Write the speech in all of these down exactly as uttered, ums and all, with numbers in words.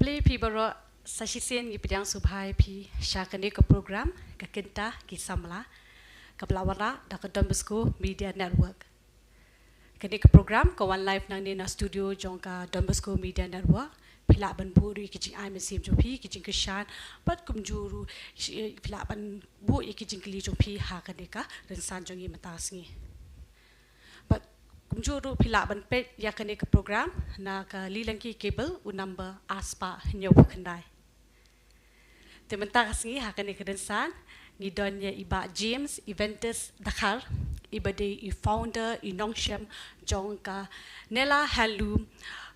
Khublei phi baroh, sa shisien ngi pdiang sngewbha ïa phi sha kane ka program, ka Kynta ki Samla, kaba la wanrah da ka Don Bosco Media Network. Kane ka program ka wan live nangne na studio jong ka Don Bosco Media Network. Phi lah ban buh ruh ïa ki jingai mynsiem jong phi, ki jingkyrshan, bad kumjuh ruh, shi-, phi lah ban buh ïa ki jingkylli jong phi ha kane ka rynsan jong ngi mynta ka sngi. Bad kumjuh ruh phi lah ban peit ïa kane ka program na ka Lilang Ki Cable, u number ar spah hynñiewphew khyndai. Te mynta ka sngi ha kane ka rynsan, ngi don ïa i Bah James Eventus Dkhar, iba dei i founder, i nongshim jong ka Nella Handloom,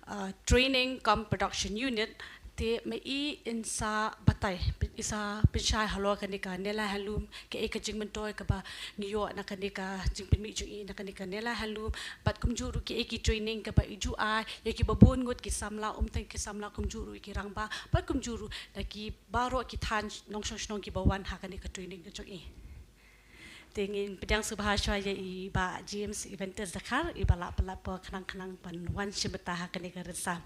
uh, Training cum Production Unit. Te ma i yn sa batai, yn sa pynshai halor kane ka Nella Handloom, kaei ka jingmyntoi kaba ngi ïoh na kane ka jingpynmih jong i na kane ka Nella Handloom, bad kumjuh ruh kiei ki training kaba i ju ai ïa kiba bun ngut ki samla, ym tang ki samla, kumjuh ruh ki rangbah, bad kumjuh ruh na ki baroh ki thaiñ nongshong shnong kiba wan ha kane ka training ka jong i. Te ngin pdiang sngewbha shuwa ïa i Bah James Eventus Dkhar, iba la pynlap por khnang khnang ban wan shim bynta ha kane ka rynsan.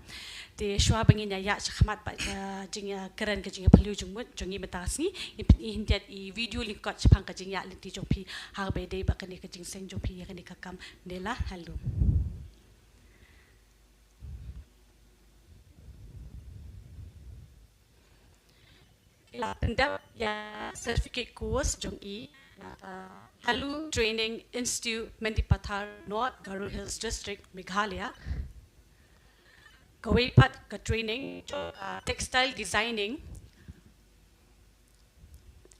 Te shuwa ba ngin ïa ïaid shakhmat bad ka jingïakren, ka jingïaphylliew jingmut jong ngi mynta ka sngi, ngin pyni khyndiat i video lyngkot shaphang ka jingïaid lynti jong phi, ha kaba ïadei bad kane ka jingseng jong phi ïa kane ka kam Nella Handloom. I la pyndep ïa certificate course jong i na ka Handloom Training Institute, Mendipathar North, Garo Hills District, Meghalaya. Kawei pat ka training jong ka Textile Designing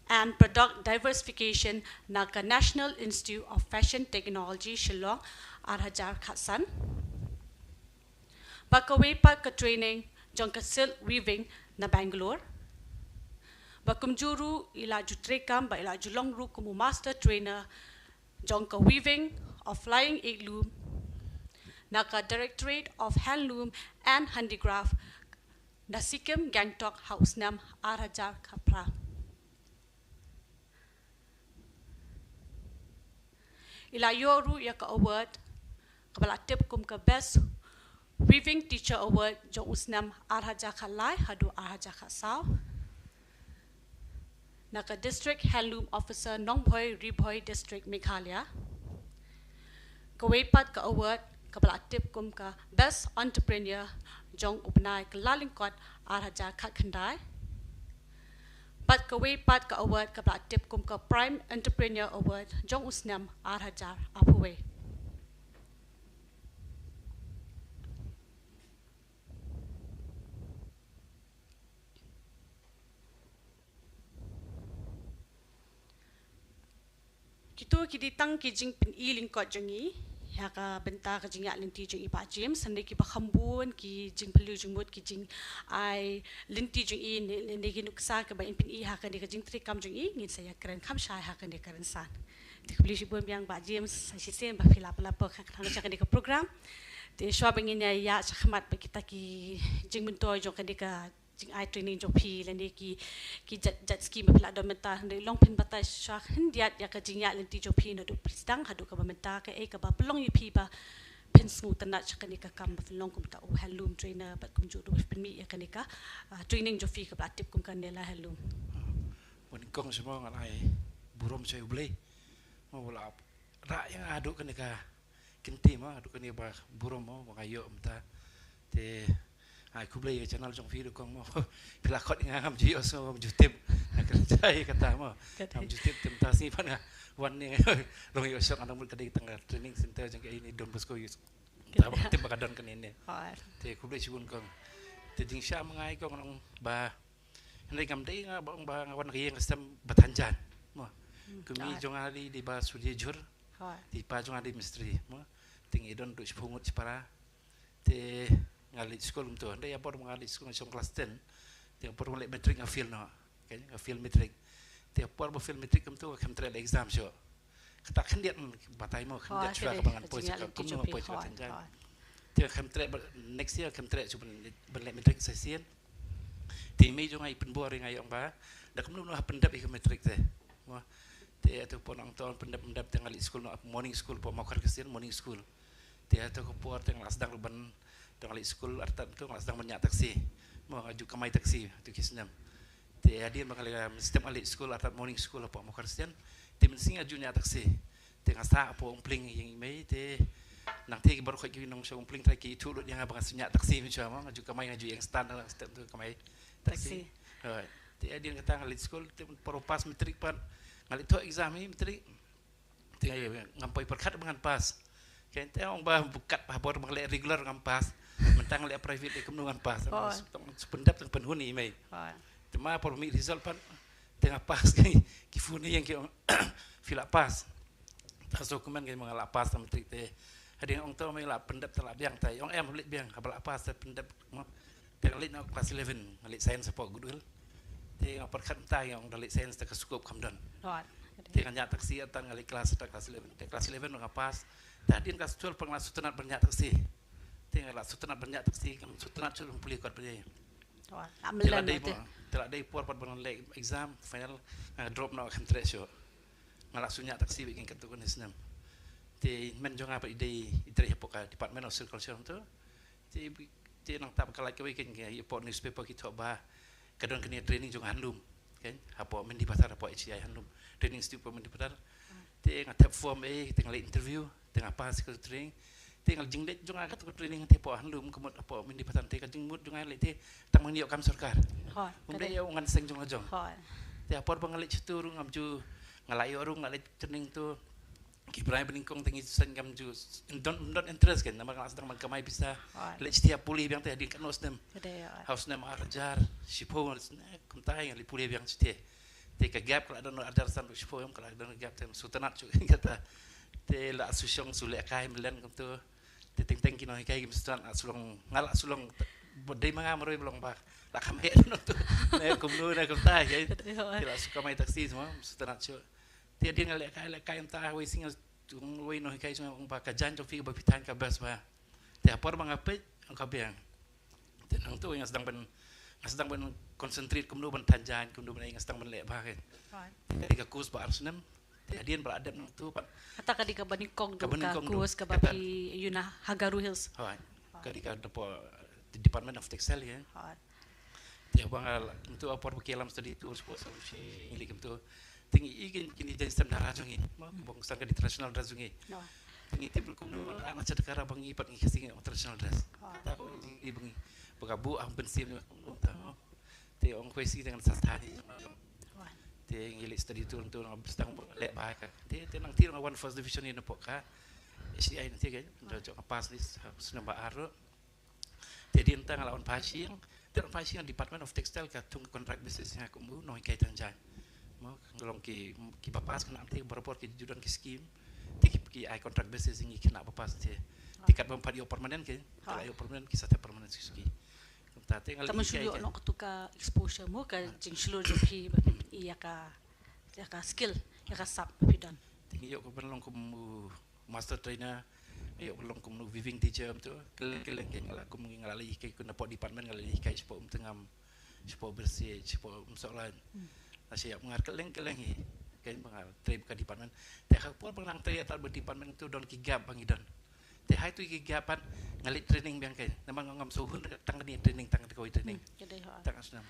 and Product Diversification na ka National Institute of Fashion Technology, Shillong, ar hajar khatsan. Bad kawei pat ka training jong ka silk weaving na Bangalore. Bad kumjuh ruh i la ju treikam bad i la ju long ruh kum u master trainer jong ka weaving of flying egg loom na ka Directorate of Handloom and Handicraft na Sikkim, Gangtok, ha u snem ar hajar khatphra. I la ïoh ruh ïa ka award kaba la tip kum ka Best Weaving Teacher Award jong u snem ar hajar khatlai haduh ar hajar khatsaw na ka District Handloom Officer, Nongbhoi, Ri Bhoi District, Meghalaya. Kawei pat ka award kaba la tip kum ka Best Entrepreneur jong u bnai Kyllalyngkot ar hajar khatkhyndai. Bad kawei pat ka award kaba la tip kum ka Prime Entrepreneur Award jong u snem ar hajar arphew wei. Kito ki dei tang ki jingpyni lyngkot jong ngi ïa ka bynta ka jingïaid lynti jong i Bah James. Hynrei kiba kham bun ki jingphylliew jingmut, ki jingai lynti jong i ne, ne ki nuksa kiba yn pyni ha kane ka jingtreikam jong i, ngin sa ïakren kham shai ha kane ka rynsan. Te khublei shibun biang Bah James, sa shisien ba phi la pynlap por khnang sha kane ka program. Te shuwa ba ngin ïa ïaid shakhmat bad kita ki jingmyntoi jong kane ka jingai training jong phi lane ki, ki jait, jait skim ba phi la don mynta, hynrei long phin batai shuwa khyndiat ïa ka jingïaid lynti jong phi naduh phi sdang haduh kaba mynta, kaei kaba pynlong ïa phi ba phin sngewtynnat sha kane ka kam ba phin long kum uta u handloom trainer bad kumjuh ruh ba phin mih ïa kane ka, ah, training jong phi kaba la tip kum ka Nella Handloom. Bun kong sha mo, nga la ai burom sha U Blei. Mo ba la rah ïa nga haduh kane ka kynti mo, haduh kane ba burom mo ba nga ïoh mynta. Te ai khublei ïa ka channel jong phi ruh kong mo. Phi la khot ïa nga ngam ju ïohsngew, ngam ju tip. Nga kren shai kata mo. Ngam ju tip, te mynta sngi pat nga wan ne nga long ïohsngew, nga nang mut ka dei tang ka training center jong ka, ine, Don Bosco Youth. Te ba tip ba ka don kane ne. Te khublei shibun kong. Te jingshisha ma nga kong, nang ba hynrei ngam dei nga ba ong ba nga wan ka ïing ka sem ba than jan mo. Kmie jong nga dei, dei Bah Surya Jhur. Te i pa jong nga dei mistri mo. Te ngi don haduh shiphew ngut shipara. Te nga leit skul kumto. Hynrei ïa por ba nga leit skul nga shong klas ten. Te ïa por ba nga leit matric nga fail noh. Nga fail matric. Te ïa por ba fail matric kumto nga khlem treh leh exam shuh. Kata khyndiat, batai mo, khyndiat shuwa kaba ngan poi sha ka, kumno nga poi sha ka than jan. Te khlem treh, next year khlem treh shuh ban, ban leh matric sa shisien. Te i mei jong nga i pynbor ïa nga, i ong ba da kumno kumno hap pyndep ïa ka matric te. Mo. Te ïa tu por nangto pyndep, pyndep te nga leit skul noh morning school, por Mawkhar Christian morning school. Te ïa tu ka por te nga la sdang ruh ban, te nga leit skul artat tu nga la sdang ban ñiah taxi. Mo nga ju kamai taxi tu ki snem. Te hadien ba nga la mynstep nga leit skul, artat morning school hapoh Mawkhar Christian. Te mynsngi nga ju ñiah taxi. Te nga sah hapoh Umpling ïing i mei te nangta ki baroh ki nongshong Umpling trai ki ithuh lut ïa nga ba nga shu ñiah taxi mynshuwa mo nga ju kamai nga ju ïeng stand nga step tu kamai taxi. Taxi. Hooid. Te hadien kata nga leit skul te por pass matric pat nga leit thoh exam i matric. Te ngam poi pyrkhat ba ngan pass. Kein te ong ba bukhat ba bor ba ngan leh regular ngam pass. Mynta ngan leh private te kumno ngan pass. Hooid. Tang pyndep tang pynhun i mei. Hooid. Te ma por mih result pat te nga pass ki, ki phone ïa nga ki ong phi la pass. Ta so kumne kein ma nga la pass tang matric te. Hadien ong to mei la pyndep te la biang te ong em leit biang haba la pass te pyndep. Te nga leit na klas eleven, nga leit science hapoh Goodwill. Te nga pyrkhat mynta ïa ong da leit science te ka scope kam don. Hooid. Te nga ñiah taxi atan nga leit klas atan klas eleven. Te klas eleven nga pass. Te hadien klas twelve pat nga la sngewtynnat ban ñiah taxi. Te nga la sngewtynnat ban ñiah taxi, ngam sngewtynnat shuh ban pule kot pule. Hooid. Te la dei por, te la dei por pat ban leh exam final, nga drop noh kam treh shuh. Nga la shu ñiah taxi bad kein katto katne snem. Te i men jong nga pat i dei i trei hapoh ka Department of Silviculture tu. Te, te nangta ka lait kawei kein ki ïa pule newspaper ki thoh ba ka don kane training jong handloom. Kein hapoh Mendipathar hapoh H I I handloom. Training institute hapoh Mendipathar. Te nga thep form eh, te nga leit interview, te nga pass ka training. Te nga jingleit jong nga ka training te hapoh handloom ka mut hapoh Mendipathar te ka jingmut jong nga leit te tang ma ngi ïoh kam sorkar. Hooid. Um dei ïa u ngan seng jong la jong. Hooid. Te ha por ba nga leit shatu ruh ngam ju nga la ïoh ruh nga leit training tu. Ki brai ba nyngkong te ngi seng kam ju don don interest kein namar nga la sdang ban kamai pisa. Hooid. Leit shati ha pule biang te hadien katno snem. Ka dei, hooid. Ha u snem ar hajar shiphew kumta nga leit pule biang shati. Te ka gap ka la don ar hajar san shiphew ka la don gap te sngewtynnat shuh kata. Te la shu shong shu lehkai mlien kumtu. Te teng teng ki nonghikai kim sngewtynnat shu long nga la shu long. Ba dei ma nga marwei ba long ba la kham heh nongtu. Ne kumno ne kumta. Ka dei, hooid. Te la shu kamai taxi sma sngewtynnat shuh. Te hadien nga lehkai lehkai mynta wei sngi nga ong wei nonghikai jong nga ong ba ka jaiñ jong phi kaba phi thaiñ ka best ba. Te ha por ba nga peit ong ka biang. Te nangtu nga sdang ban nga sdang ban concentrate kumno ban thaiñ jaiñ kumno ban nga sdang ban leh ba kein. Hooid. Te ka course ba ar snem. Te hadien ba la dep nangtu pat. Kata ka dei kaba nyngkong du ka course kaba phi ïoh na ha Garo Hills. Hooid. Ka dei ka da po Department of Textile kein. Hooid. Te ba nga la kumtu ha por ba ki ïalam study tour shuh shuh shi ngi leh kumtu. Te ngi i kein kine jaiñ stem dara jong ngi. Mo bong san ka dei traditional dress jong ngi. Te ngi tip kumno ana cha ka ra ba ngi pat ngi ka sngi traditional dress. Ta ko i ba ngi ba ka buh am ban sim. Te ong kwai sngi te ngan sa study. Te ngi leh study tour tour nga sdang leh ba ka. Te te nangta nga wan first division ïa na pok ka. H D I nangta kein. Da jong pass list snem ba ar. Te dei nangta nga la wan phai sha ïing, te wan phai sha ïing Department of Textile ka thung contract basis ïa nga kum u nonghikai thaiñ jaiñ. Mo ka long ki kiba pass khynnah te barabor ki ju don ki scheme. Te ki ki ai contract basis ïa ngi khynnah ba pass te. Te katba ym pat ïoh permanent kein, te la ïoh permanent ki sa thep permanent ki suki. Kumta te nga la ïoh noh katu ka exposure mo ka jingshlur jong phi ba phi ïa ka ïa ka skill ïa ka sap ba phi don. Te ngi ïoh ka ban long kum u master trainer, ïoh ka long kum u weaving teacher tu. Kylleng kylleng kein nga la kum ngi nga la leh hikai na pok department nga la leh hikai shapoh Umtngam, shapoh Bersiej, shapoh Umsohlan. La sha ïap ngar kylleng kylleng hi. Kein ba nga trei ba ka department. Te ha ka por ba nga trei ïa ta ba department tu don ki gap ba ngi don. Te ha itu ki gap pat nga leit training biang kein. Namar ngam sngewhun tang kane training tang kawei training. Tang asnam.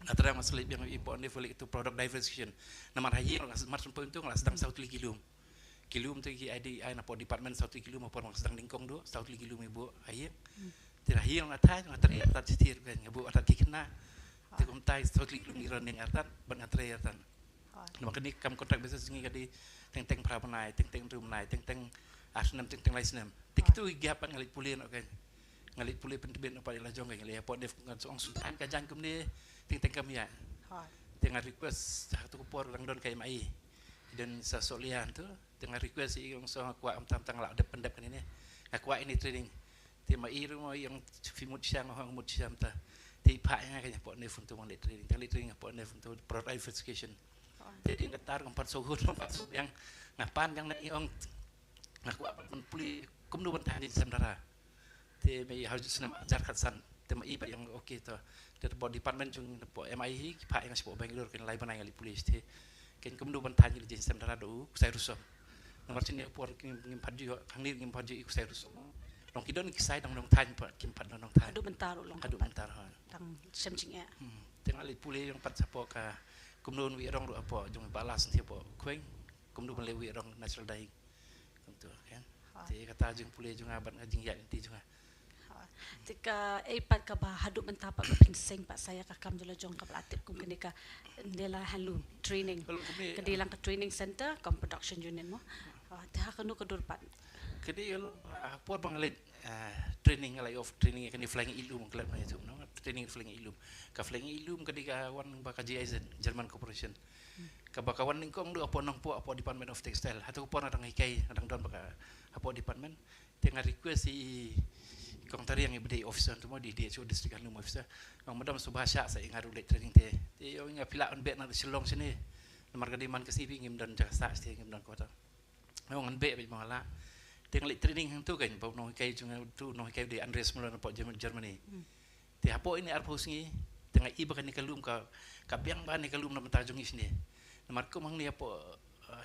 Nga trai nga select biang i pok ne leh itu product diversification. Namar ha ïing nga mar sempoi tu nga la sdang saw tylli ki lum. Ki lum te ki I D I na pok department saw tylli ki lum ha por nga sdang nyngkong du saw tylli ki lum i buh ha ïing. Te ha ïing nga thait nga trai tat chitir kein nga buh tat ki khynnah. Te kumta saw tylli ki lum i ron nga tat ban nga trai tat. Namar kane kam contract basis ngi ka dei teng teng phra bnai, teng teng hynriew bnai, teng teng ar snem, teng teng lai snem. Te kitu i gap pat nga leit pule noh kein. Nga leit pule pyntbit noh pat ïa la jong kein nga leit ha pok NEIF nga ong sngewthuh ka jaiñ kumne teng teng kam ïaid. Te nga request ha katu ka por dang don ka M I E. Don sa Sohlian tu. Te nga request ïa i ong sngewthuh nga kwah khamtam tang la dep pyndep kane ne. Nga kwah ïa kane training. Te ma i ruh ma i ong phi mut sha nga ong mut sha mynta. Te i phah ïa nga kein ha pok NEIF tu ban leit training. Tang leit training ha pok NEIF tu product diversification. Te dei nga tar ngam pat sngewhun ngam pat sngewbiang. Nga pan biang na i ong nga kwah ban pule kumno ban thaiñ jingsem dara. Te ma i ha u snem hajar khatsan te ma i ba ong okay to. Te pok department jong pok M I E hi ki phah ïa nga shapoh Bangalore kein lai bnai nga leit pule te. Kein kumno ban thaiñ jingsem dara da u Ksai Rusom. Namar shane por ngim pat ju hangne ngim pat ju i Ksai Rusom. Long ki don ki ksai dang nongthaiñ pat, kim pat nongthaiñ. Haduh mynta ruh long haduh pat mynta ha. Dang shem jingeh. Te nga leit pule jong pat hapoh ka kumno ngi rong ruh hapoh jong ba la sngewthuh hapoh khweng kumno ban leh wi rong natural dyeing. Kumto kan. Te kata jingpule jong nga bad nga jingïaid lynti jong nga. Te ka ei pat kaba haduh mynta pat ka phin seng pat sa ïa ka kam jong la jong kaba la tip kum kane ka Nela Handloom training. Ka dei lang ka training center kam production unit mo. Te ha kano ka dur pat. Ka dei ha por ba nga leit training, nga la ïoh training ïa kane flying heirloom, nga la ïoh training flying heirloom. Ka flying heirloom ka dei ka wan ba ka G I Z, German Corporation. Kaba ka wan nyngkong duh hapoh Nongpoh hapoh Department of Textile. Hato ka por nga dang hikai, nga dang don ba ka hapoh department. Te nga request i Kong Tariang i ba dei officer tu mo, D D H O, District Handloom Officer. Nga ong madam suba shah sa i nga ruh leit training te. Te i ong nga phi lah ban beh na Shillong shane. Namar ka dei man ka C V ngim don jaka sah shane, ngim don quarter. Nga ong ngan beh beit ba nga lah. Te nga leit training hangtu kan, ba u nonghikai jong nga tu, u nonghikai u dei Andreas Müller napoh Germany. Te hapoh ine arphew sngi te nga i ba kane ka loom ka, ka biang ba kane ka loom na bynta jong ngi shane. Namar kum hangne hapoh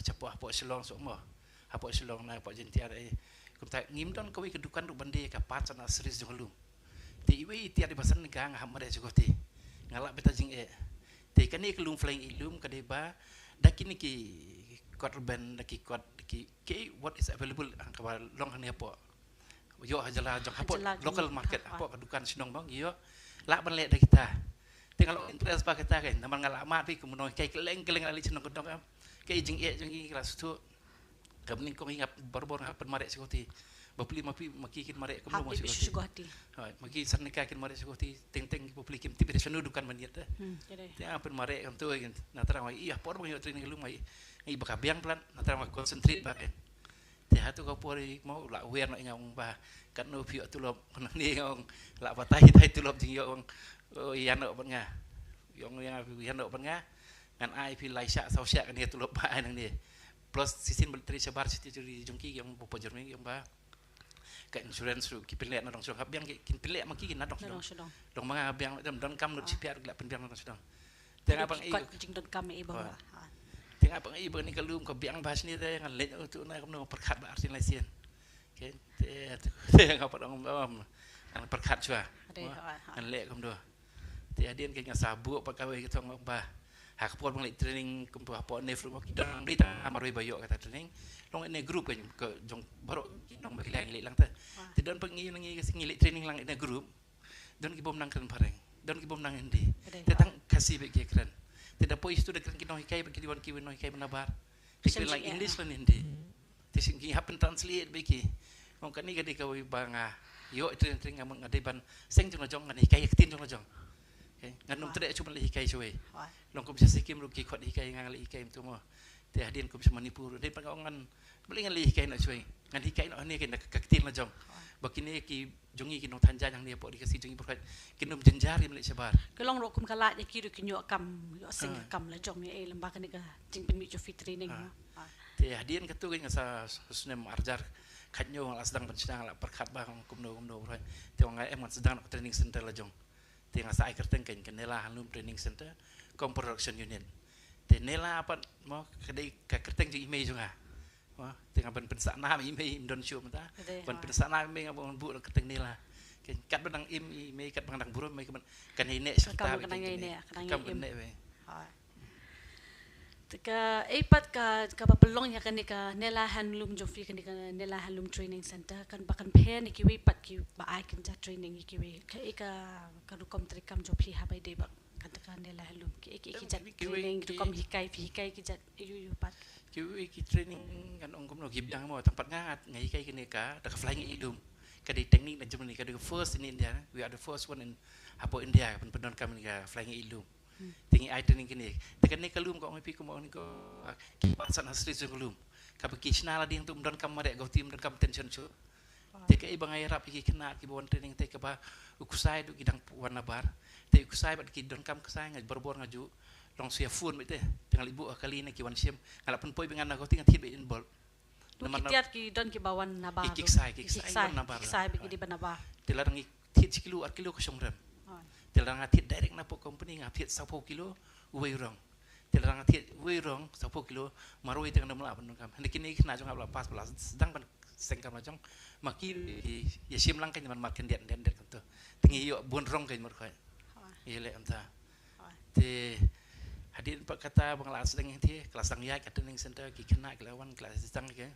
shapoh hapoh Shillong shuh mo, hapoh Shillong na hapoh Jaintia, kumta ngim don kawei ka dukan ruh ban die ka parts and accessories jong ka loom. Te iwei i tiar iba san ka nga hap mareh sha Guwahati, nga lah beit ha jingeh. Te kane ka loom, flying heirloom, ka dei ba da kine ki kot rben, da ki kot, ki, ki what is available, kaba long hangne hapoh ïoh ha jylla jong hapoh local market, hapoh ka dukan shnong bang ïoh lah ban leh da kita. Te nga long interest ba kita kan, namar nga lah mad phi kum u nonghikai kylleng kylleng, la leit shnong ka dong em. Ka jingeh jong ngi ka la shu tuh. Ka banyngkong ngi nga barabor nga pynmareh sha Guwahati. Bapli ma phi ma ki kin mareh kumno ma sha Guwahati. Ma ki san ka kin mareh sha Guwahati, teng teng bapli kim tip ïa shano dukan ban ïa te. Te nga pynmareh kumto, na tang ma i ha por ba nga ïoh training ka loom ma i ba ka biang palat, na tang ma concentrate ba kan. Te hato ka por i mo la wer noh ïa nga ong ba katno phi ïoh tulop, nangne ong la batai tai tulop jingïoh, ong ïa noh bad nga. Ong ïa noh bad nga. Ngan ai phi lai shah saw shah kane tulop ba ai nangne. Plus shisien ba leit trei shabar sha territory jong ki, ong ba hapoh Germany ong ba ka insurance ruh ki pynleh na dong sha dong, hap biang ki, kin pynleh ma ki na dong sha dong. Dong ma nga biang, dang donkam lut shiphiah ruh ki lah pynbiang na dong sha dong. Te nga pang i, jingdonkam i ba. Te nga pang i ba kane ka loom ka biang ba shane, te ngan leit utu na kumno, pyrkhat ba arsien laisien. Te te nga pat ong ba ngan pyrkhat shuwa, ngan leh kumno. Te hadien ka nga sa buh pat kawei ka thong ba ha ka por ba nga leit training kumto hapoh NEFRU, ki don beit tang marwei ba ïoh kata training. Long in a group ka jong baroh ki nong ba ki leh lang te. Te don pat ngi, ngi leit training lang in a group. Don ki bym nang kren phareng, don ki bym nang Hindi. Te tang Khasi beit ki kren. Te da poi sha tu da kren ki nonghikai bad ki dei wan ki nonghikai ba nabar. Ki kren lang English lane Hindi. Te shisien ki hap ban translate beit ki. Ong kane ka dei kawei ba nga ïoh training, training nga mut nga dei ban seng jong la jong, ngan hikai ïa ka ktien jong la jong. Ngan ym treh shuh ban leit hikai shuwei. Long kum sha Sikkim ruh ki khot hikai, nga leit hikai kumto mo. Te hadien kum sha Manipur, dei pat nga ong ngan, balei ngan leit hikai noh shuwei, ngan hikai noh hangne ka ktien la jong. Ba kine ki jong ngi ki nongthaiñ jaiñ hangne hapoh ri Khasi jong ngi baroh kin ym jynjar ïa ban leit shabar. Ka long ruh kum ka lad ïa ki ruh kin ïoh kam, ïoh seng ka kam la jong ïa, eh, lem bad kane ka jingpynmih jong phi training. Te hadien katu ka nga sa snem arhajar khathynñiew nga la sdang ban shna, nga la pyrkhat ba kumno kumno baroh. Te nga em ngan sdang noh training center la jong. Te nga sa ai kyrteng ka Nela Handloom Training Center kum production unit. Te Nela pat mo ka dei ka kyrteng jong i mei jong nga. Te nga ban pynsah nam i mei, im don shuh mynta. Ban pynsah nam i mei nga ban buh kyrteng Nela. Katba dang im i mei, katba dang burom i mei, ka ban kan ïa neh shuh kita, ka ban neh wei. Te ka ei pat ka, kaba pynlong ïa kane ka Nela Handloom jong phi, kane ka Nela Handloom Training Center, kan ba kan pher na kiwei pat kiba ai kine ki jait training ïa kiwei, ka ei ka, ka rukom treikam jong phi haba ïadei bad kane ka Nela Handloom, ki ei ki jait training, rukom hikai, phi hikai ki jait aiu aiu pat? Kiwei ki training ngan ong kumno, ki biang mo, tang pat nga, nga hikai kane ka, da ka flying heirloom. Ka dei technique na Germany, ka dei ka first in India, we are the first one in, hapoh India ban pyndonkam kane ka flying heirloom. Te ngi ai training kine. Te kane ka loom ka ong ïa phi kumba ong ko, ki parts and accessories jong ka loom, kaba ki shna lade hangto, ym donkam mareh, ka ti ym donkam tension shuh. Te kaei ba nga ïarap ïa ki khynnah kiba wan training te kaba u ksai duh ki dang wan nabar. Te u ksai bad ki donkam ksai, nga barabor nga ju long shu ïa phone beit te. Te nga leit buh ha kali ne ki wan shim, nga la pynpoi beit, nga na ko te nga thied beit in bulk. Namar ki tiar ki don kiba wan nabar. Ki ksai, ki ksai wan nabar. Ki ksai beit ki dei ban nabar. Te lada ngi thied shi kilo ar kilo ka shong rem. Te lada nga thied direct napoh company nga thied sawphew kilo uwei u rong. Te lada nga thied uwei u rong sawphew kilo, marwei te ngan ym lah ban donkam. Hynrei kine ki khynnah jong nga ba la pass ba la sdang ban seng kam la jong. Ma ki, ki, ïa shim lang kein ban mad khyndiat, khyndiat, khyndiat kumto. Te ngi ïoh bun rong kein mut khoit. Hooid. Ïa leh kumta. Hooid. Te hadien pat kata ba nga la sdang ïa kata, ka la sdang ïaid ka training center, ki khynnah ki la wan, ki la sdang kein.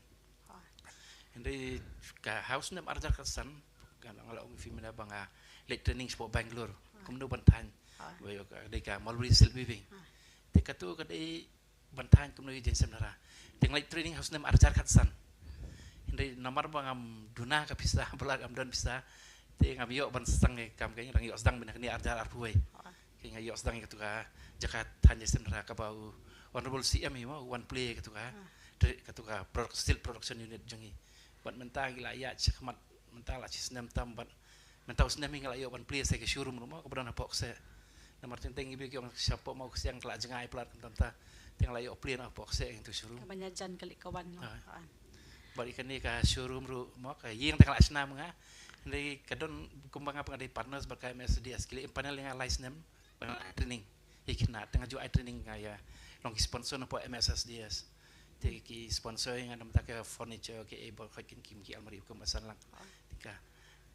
Hooid. Hynrei ka ha u snem arhajar khatsan, ka nga la ong ïa phi mynta ba nga leit training shapoh Bangalore. Hooid. Kumno ban thaiñ. Hooid. Ba ïoh ka dei ka mulberry silk weaving. Hooid. Te kato ka dei ban thaiñ kumno ïa jaiñsem dahra. Te nga leit training ha u snem arhajar khatsan. Hynrei namar ba ngam duna ka pisa, ba la ngam don pisa. Te ngam ïoh ban sdang ïa ka kam kein, dang ïoh sdang beit ha kane arhajar arphew wei. Kein nga ïoh sdang ïa kato ka jaka thaiñ jaiñsem dahra kaba u Honorable C M hi mo, u wan plie ïa kato ka, tre-, kato ka product, silk production unit jong ngi. Bad mynta ngi la ïaid shakhmat, mynta la shi snem tam bad mynta u snem hi nga la ïoh ban plie sa ka showroom ruh mo, kaba don hapoh kseh. Namar teng teng ngi bit ki ong shapoh mo ksiang ka la jngai palat kumta kumta. Te nga la ïoh plie na hapoh kseh ïa kato showroom. Kaba ïajan ka leit ka wan mo. Hooid. Hooid. Bad ïa kane ka showroom ruh mo, ka ïing te ka la shna ma nga. Hynrei ka don kumba nga pat nga dei partners bad ka M S D S, ki la empanel ïa nga lai snem ban ai training ïa ki khynnah. Te nga ju ai training nga ïa, long ki sponsor na poh M S S D S. Te ki sponsor ïa nga na bynta ka furniture, ki ei bor khoit, ki, ki, ki almari kum ba san lang. Te ka,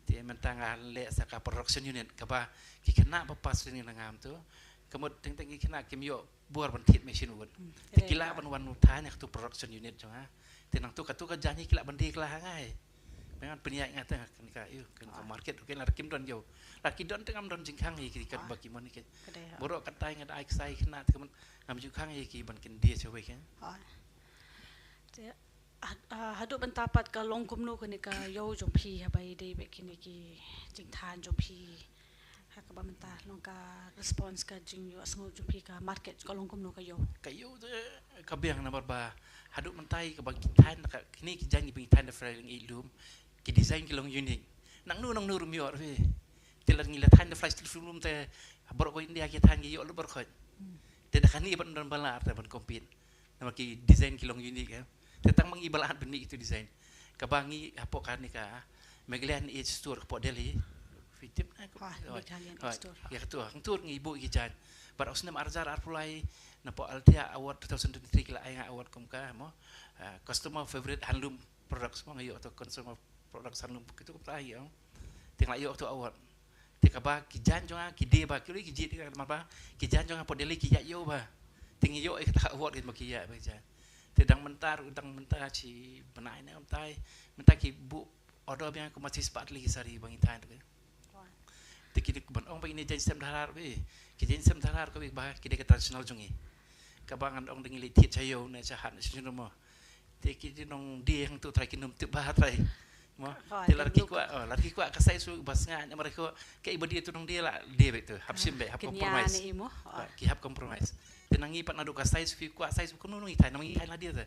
te mynta nga leh sa ka production unit kaba ki khynnah ba pass training na nga mynta, ka mut teng teng ki khynnah kim ïoh bor ban thied machine wood. Hmm. Te ki lah ban wan thaiñ ha kato production unit jong nga. Te nangta kato ka jaiñ hi ki lah ban die kylla ha nga hi. Ba ngan pynïaid nga te kane ka, ïoh, kane ka market, okay, lada kim don ïoh. Lada ki don te ngam don jingkhang ïa ki katba ki mon ïa ki. Ka dei, ha. Baroh katta nga da ai ksai khynnah te ka mut ngam ju khang ïa ki ban kin die shawei kein. Ha. Te, had-, ah, haduh mynta pat ka long kumno kane ka ïew jong phi haba ïadei bad kine ki jingthaiñ jong phi. Ha kaba mynta long ka response ka jingïohsngew jong phi ka market ka long kumno ka ïew? Ka ïew te ka biang namar ba haduh mynta kaba ngi thaiñ da ka, kine ki jaiñ kiba ngi thaiñ da Fly Ring Eight Loom, ki design ki long unique. Nangno nangno ruh ym ïoh ruh. Te lada ngi la thaiñ da Fly Steel Frame Loom te baroh ka India ki thaiñ ki ïoh lut baroh khoit. Hmm. Te da kane ban don ba lah te ban compete. Namar ki design ki long unique, eh. Te tang ma ngi ba lah ban mih kito design. Kaba ngi hapoh kane ka Meghalaya Age Tour hapoh Delhi. Phi tip na ka, ha, oh, Meghalaya Age Tour. Ïa kato, hangto ngi buh ki jaiñ. Bad ha u snem arhajar arphew lai, na poh Althea Award two thousand twenty-three ki la ai nga award kum ka, mo, ah, customer favorite handloom products, mo, nga ïoh kato consumer products handloom, kito kumta ïa. Te nga la ïoh kato award. Te kaba ki jaiñ jong nga ki die bha, ki loi ki jied, namar ba ki jaiñ jong nga hapoh Delhi ki ïaid ïew bha. Te ngi ïoh ïa kata ka award, ki ma ki ïaid bha ki jaiñ. Te dang mynta ruh, dang mynta shi bnai ne mynta, mynta ki buh order biang kumba shispah tylli ki sari ba ngi thaiñ ruh. Te ki dei, ban ong ba ine jaiñsem Dharhar, ki jaiñsem Dharhar kawei ba ki dei ka traditional jong ngi. Kaba ngan ong da ngi leit thied sha ïew ne sha hat ne sha shnong mo. Te ki nongdie hangto trai kin ym tip bha trai. Mo. Te lada ki kwah, oh, lada ki kwah ka size ba sngewbha, namar ki kwah kaei ba die to nongdie la die beit to. Hap shim beit, hap compromise. Ki hap compromise. Te na ngi pat naduh ka size, phi kwah size ba kumno ngi thaiñ, ngi thaiñ la die te.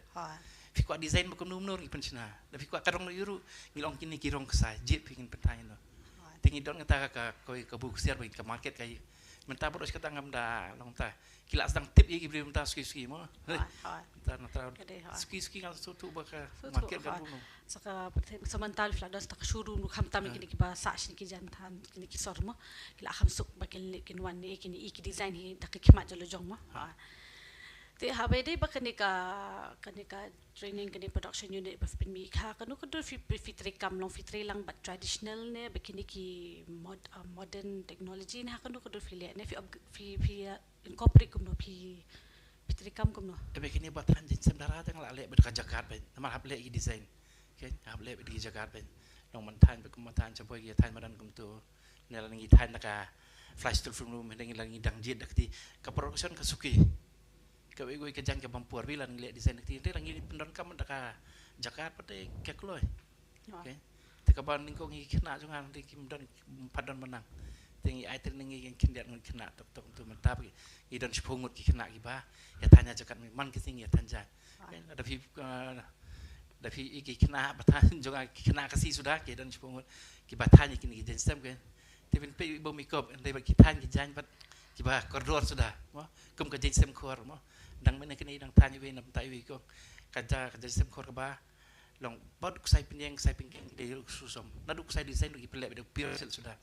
Phi kwah design ba kumno ngi pynshna. Lada phi kwah ka rong ruh, ngi long kine ki rong ka size, jied phi ngin pynthaiñ noh. Te ngi don kata ka, ka, ka buh ksiar ba ka market ka. Mynta baroh shi katta ngam da long ta. Ki la sdang tip ïa ki briew mynta suki suki mo. Hooid, hooid. Mynta na ta. Ka dei, hooid. Suki suki nga sngewthuh ba ka market ka bun. Sa ka pyrthei, sa mynta lei phi la don sa ka showroom ruh, khamtam ïa kine kiba sah sha kine ki jaiñ than, kine ki sor mo. Ki la kham suk ba kin leit kin wan ne kine ïa ki design hi da ki khmat jong la jong mo. Hooid. Te haba ïadei bad kane ka, kane ka training, kane production unit ba phi pynmih, ha kano ka dur phi, phi, phi treikam, long phi trei lang bad traditional ne bad kine ki mod-, ah, modern technology ne, ha kano ka dur phi leh ne phi up-, phi, phi, ah, incorporate kumno, phi, phi treikam kumno? Ebe kine ba thaiñ jaiñsem Dharhar te nga la leh beit da ka jaka beit, namar hap leh ki design. Okay, hap leh beit da ki jaka beit. Long ban thaiñ beit kum ban thaiñ sha boi ki thaiñ madan kumto. Ne la ngi thaiñ da ka Fly Steel Frame Loom, ne la ngi dang jied da kti. Ka production ka suki. Kawei kawei ka jaiñ ka bam por, wi la ngi leh design da kti. Te la ngi pyndonkam da ka jaka pat te ka kloi. Okay. Te kaba nyngkong ngi khynnah jong nga te kim don, kim pat don ba nang. Te ngi ai training ngi khyndiat ngi khynnah tok tok tu mynta ba ngi don shiphew ngut ki khynnah kiba ïa thaiñ ïa jaka, man ki sngi ïa thaiñ jaiñ. Lada phi, eh, lada phi i ki khynnah ba thaiñ jong nga ki khynnah Khasi suda ki don shiphew ngut kiba thaiñ ïa kine ki jaiñsem ke. Te phin peit bym ikop, hynrei ba ki thaiñ ki jaiñ bad kiba kordor suda mo. Kum ka jaiñsem khor mo. Dang mynne kine dang thaiñ iwei na bynta iwei ko. Ka ja, ka jaiñsem khor kaba long bad ksai pynïeng, ksai pynkieng, dei ruh susom. Naduh ksai design ruh ki pynleh bad pure silk suda.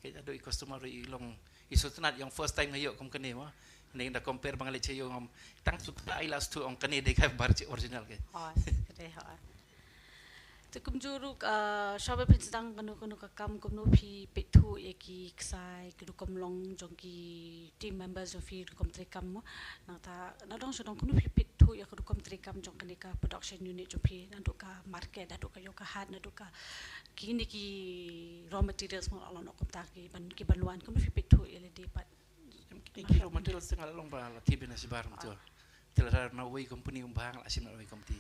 Ke naduh i customer ruh i long i sngewtynnat, i ong first time nga ïoh kum kane mo. Ne da compare ba nga leit sha ïew ngam tang sngewtynnat, i la sngewthuh, ong kane dei ka bar chi original ke. Oh, ka dei, oh. Te kumjuh ruh, ah, shwa ba phin sdang kano kano ka kam, kumno phi peit thuh ïa ki ksai, ki rukom long jong ki team members jong phi, rukom treikam mo. Nangta nadong shadong kumno phi peit thuh ïa ka rukom treikam jong kane ka production unit jong phi, naduh ka market, naduh ka ïoh ka hat, naduh ka kine ki raw materials mo, la long kumta ki ban, ki ban wan, kumno phi peit thuh ïa lade pat. Ki, ki raw materials te nga la long ba la thied beit na shibar mo to. Te lada na uwei company um bha nga la shim na uwei company.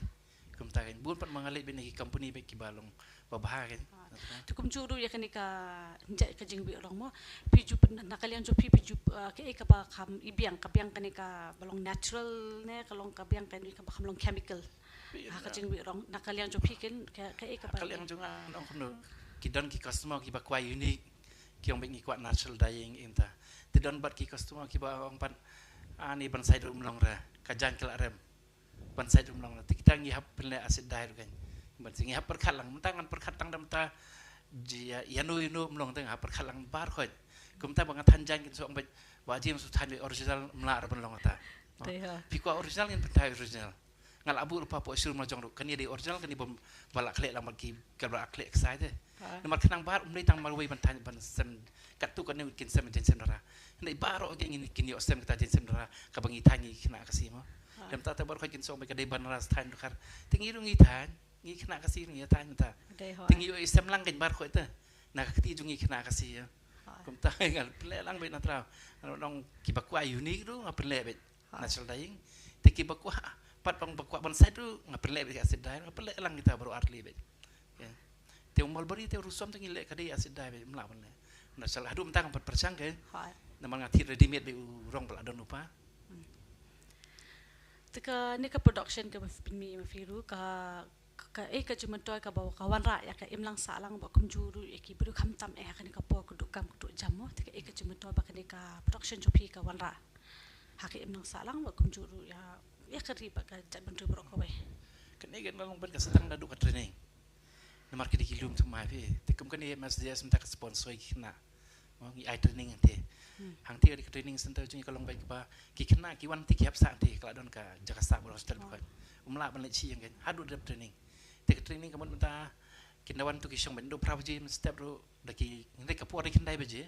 Kumta kein, bun pat ma nga leit beit na ki company beit kiba long ba bha kein. Te kumjuh ruh ïa kane ka, ïa ka jingwieh rong mo. Phi ju pyn, na ka liang jong phi, phi ju, ah, kaei kaba kham i biang, ka biang kane kaba long natural ne ka long, ka biang kane kaba kham long chemical. Ha ka jingwieh rong na ka liang jong phi kein, ka, kaei kaba. Ka liang jong nga, nga ong kumno, ki don ki customer kiba kwah unique, ki ong beit ngi kwah natural dyeing, ym ta. Te don bad ki customer kiba ong pat, ani ban sait ruh um long re, ka jaiñ ka la rem. Ban sait ruh um long re. Te kita ngi hap pynleh acid dye ruh kein. Ban sait ngi hap pyrkhat lang, mynta ngan pyrkhat tang da mynta, ïa, ïano ïano um long te nga hap pyrkhat lang baroh khoit. Kumta ba nga thaiñ jaiñ kin sa ong beit, ba jaiñ sa thaiñ beit original, ym lah re ban long ta. Phi kwah original ngin pynthaiñ original. Nga la buh lypa hapoh showroom la jong ruh, kane dei original, kane ba, ba la khleh lang bad ki, kaba la khleh ksai te. Namar khnang ba um dei tang marwei ban thaiñ ban sem, katto katne kin sem jaiñ sem dara. Hynrei baroh ki ngin kin ïoh sem kita jaiñ sem dara kaba ngi thaiñ ngi khynnah Khasi mo. Te mynta te baroh kin sa ong beit ka dei Banaras thaiñ dukar. Te ngi ruh ngi thaiñ, ngi khynnah Khasi ngi thaiñ mynta. Te ngi ïoh sem lang kein baroh te na ka kti jong ngi khynnah Khasi ïa. Kumta nga pynleh lang beit na trai. Nga ong kiba kwah unique ruh nga pynleh beit. Natural dyeing. Te kiba kwah, pat bang ba kwah ban sait ruh nga pynleh beit acid dye, nga pynleh lang kita baroh artylli beit. Te u mulberry te u rusom te ngi leh ka dei acid dye beit, ym lah ban leh. Natural, haduh mynta ngam pat pyrshang kein. Namar nga thied ready made beit u rong ba la don lypa. Te kane ka production kaba pynmih ma phi ruh ka, ka, kaei ka jingmyntoi kaba ka wanrah ïa ka imlang sahlang bad kumjuh ruh ïa ki briew khamtam eh ha kane ka por ka duh kam ka duh jam mo. Te kaei ka jingmyntoi ba kane ka production jong phi ka wanrah ha ka imlang sahlang bad kumjuh ruh ïa, ïa ka ri bad ka jaitbynriew baroh kawei. Kane ka long ban ka sdang naduh ka training. Namar ki dei ki lum thymmai phi. Te kum kane M S D S mynta ka sponsor ïa ki khynnah. Mo, ngi ai training hangte. Hangte ka dei ka training center jong ngi ka long beit kaba ki khynnah ki wan te ki hap sah hangte, ka la don ka jaka sah bad hostel bad. Um lah ban leit sha ïing kein haduh dep training. Te ka training ka mut mynta kin da wan tu ki shong beit naduh phra baje mynstep ruh da ki, hynrei ka por dei khyndai baje.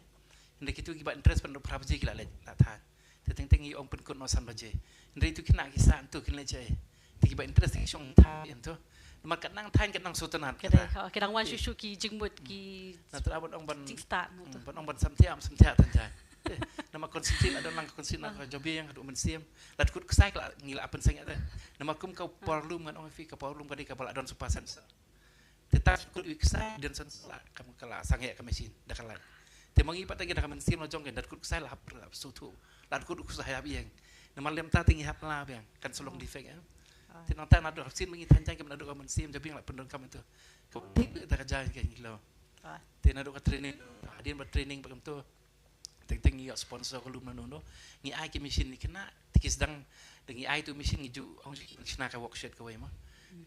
Hynrei kitu kiba interest ban naduh phra baje ki la leit la thaiñ. Te teng teng ngi ong pynkut noh san baje. Hynrei tu khynnah ki sah tu kin leit shaei. Te kiba interest ki shong thaiñ ïa tu. Namar ka nang thaiñ ka nang sngewtynnat. Ki dang wan shuh shuh ki jingmut ki. Na trai ban ong ban jingstad na tu. Ban ong ban samthiah, samthiah tang jaiñ. Namar concentrate la don lang concentrate na ka jong biang ka duh mynsiem. Lada kut ksai ka la ngi la pynseng ïa te. Namar kum ka power loom ngan ong phi ka power loom ka dei kaba la don super sensor. Te ta kut u ksai don sensor la kam ka la sang ïa ka machine da ka light. Te ma ngi pat te ngi da ka mynsiem la jong ngi da kut ksai la hap la sngewthuh. Lada kut u ksai hap ïeng. Namar lem ta te ngi hap la biang kan sa long defect eh. Te nangta naduh hapsin ma ngi thaiñ jaiñ kam naduh ka mynsiem jong biang la pyndonkam ïa tu. Ka thik da ka jaiñ ka ngi lo. Te naduh ka training, hadien ba training ba kam tu. Teng teng ngi ïoh sponsor ka lum na no no. Ngi ai ki machine ïa ki khynnah, te ki sdang, da ngi ai tu machine ngi ju ong ki shna ka workshed kawei mo.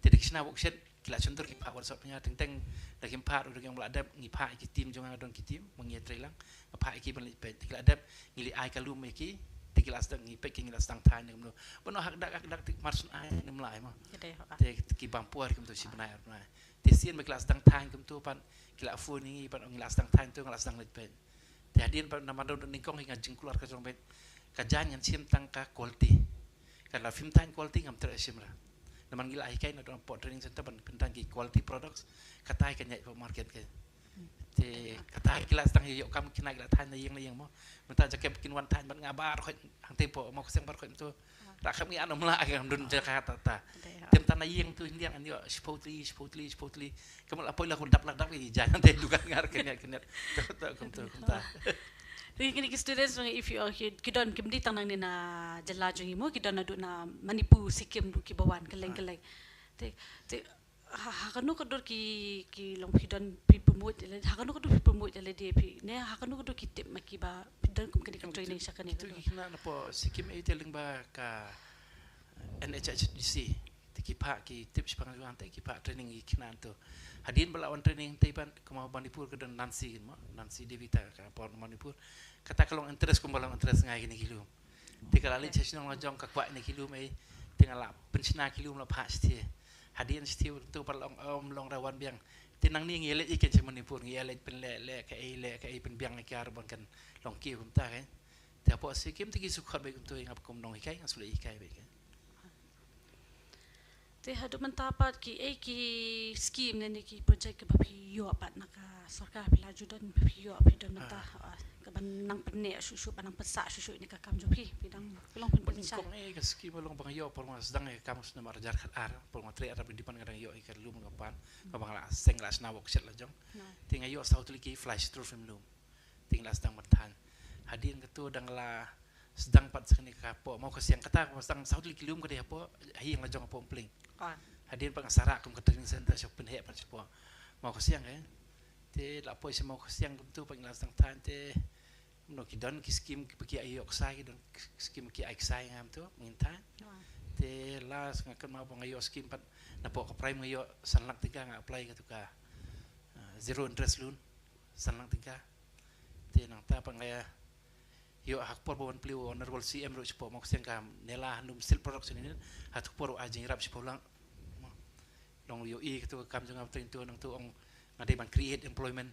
Te da ki shna workshed ki la shon dur ki phah WhatsApp ïa nga, teng teng da kim phah ruh da ki ong ba la dep, ngi phah ïa ki team jong nga, don ki team ma ngi ïatrei lang. Nga phah ïa ki ban leit peit, te ki la dep, ngi leit ai ka lum ïa ki. Te ki la sdang, ngi peit ki ngi la sdang thaiñ kumno. Ban noh hak dak hak dak te mar shu ai ym lah mo. Te ki bam por kumto shi bnai ar bnai. Te sien ba ki la sdang thaiñ kumto pat ki la phone ïa ngi pat ngi la sdang thaiñ to, nga la sdang leit peit. Te hadien ba namar da nyngkong hi nga jingkular ka jong beit. Ka jaiñ ngan shim tang ka quality. Ka la phim thaiñ quality ngam treh shim ra. Namar ngi la hikai na don hapoh training center ban pynthaiñ ki quality products. Katai kan ïaid hapoh market ka. Te katai ki la sdang ïoh kam khynnah ki la thaiñ na ïing na ïing mo. Mynta jakem kin wan thaiñ bad nga baroh khoit hangtei hapoh Mawkhyrseng baroh khoit mynta. Ra kham ngi an ym lah ka ngam don jaka ta ta. Te mynta na ïing tu hyndiang an ïoh shiphew tylli, shiphew tylli, shiphew tylli. Ka mut la poi la ku dap la dap ki jaiñ hangtei dukan ngar kynniat kynniat. To to kumto kumta. Te kine ki students jong ngi, if you are here, ki don kim dei tang nangne na jylla jong ngi mo, ki don naduh na Manipur, Sikkim ruh kiba wan kylleng kylleng. Te, te ha, ha kano ka dur ki, ki long phi don phi promote ïa lade, ha kano ka dur phi promote ïa lade phi, ne ha kano ka dur ki tip ma kiba phi don kum kane ka training sha kane ka dur. Kitu ki khynnah napoh Sikkim ei te lyngba ka N H H D C. Te ki phah ki tip shaphang jong nga te ki phah training ïa ki khynnah to. Hadien ba la wan training te ban kumba Manipur ka don Nancy mo, Nancy Devi ta ka por Manipur. Kata ka long interest kumba long interest nga ïa kine ki lum. Te ka la leit sha shnong la jong ka kwah ïa kine ki lum ei. Te nga la pynshna ki lum la phah shathie. Hadien shi tiu tu pat long, um, long rawan biang. Te nangne ngi leh i ken sha Manipur, ngi leh pynleh, leh kaei, leh kaei, pynbiang i kar ban kan long ki kumta kan. Te hapoh Sikkim te ki shu khot beit kumtu, ngap kum nonghikai, nga shu leh hikai beit kan. Te haduh mynta pat ki, eh, ki scheme ne, ne ki project kiba phi ïoh pat na ka sorkar, phi la ju don, phi ïoh, phi don mynta, ah, kaban nang pynneh shuh shuh, ban nang pynsah shuh shuh ïa kane ka kam jong phi, phi dang, phi long pynpynshai. Kong, eh, ka scheme long ba nga ïoh por ba nga sdang ïa ka kam snem ar hajar khatar, por ba nga trei arap dei pat nga dang ïoh ïa ka lum ka pan, kaba nga la seng la shna workshop la jong. Te nga ïoh saw tylli ki flash through film lum. Te nga la sdang ban thaiñ. Hadien katu dang la sdang pat sa kane ka hapoh Mawkasiang, kata ka sdang saw tylli ki lum ka dei hapoh, ha ïing la jong hapoh Umpling. Hadien pat nga sa rah kum ka training center sha pynheh pat shapoh Mawkasiang, eh. Te la poi sha Mawkasiang kumtu pat nga la sdang thaiñ te. Kumno ki don ki scheme kiba ki ai ïoh ksai, ki don ki scheme ki ai ksai ngam tu ngin thaiñ. Te la nga kynmaw ba nga ïoh scheme pat napoh ka Prime nga ïoh san lak tyngka, nga apply katu ka, ah, zero interest loan san lak tyngka. Te nangta pat nga ïoh ha ka por ba wan plie u Honorable C M ruh shapoh Mawkasiang ka Nella Handloom Silk Production Unit, ha tu por u ai jingïarap shapoh lang. Long ïohi katu ka kam jong nga ba trei tu nangtu ong nga dei ban create employment.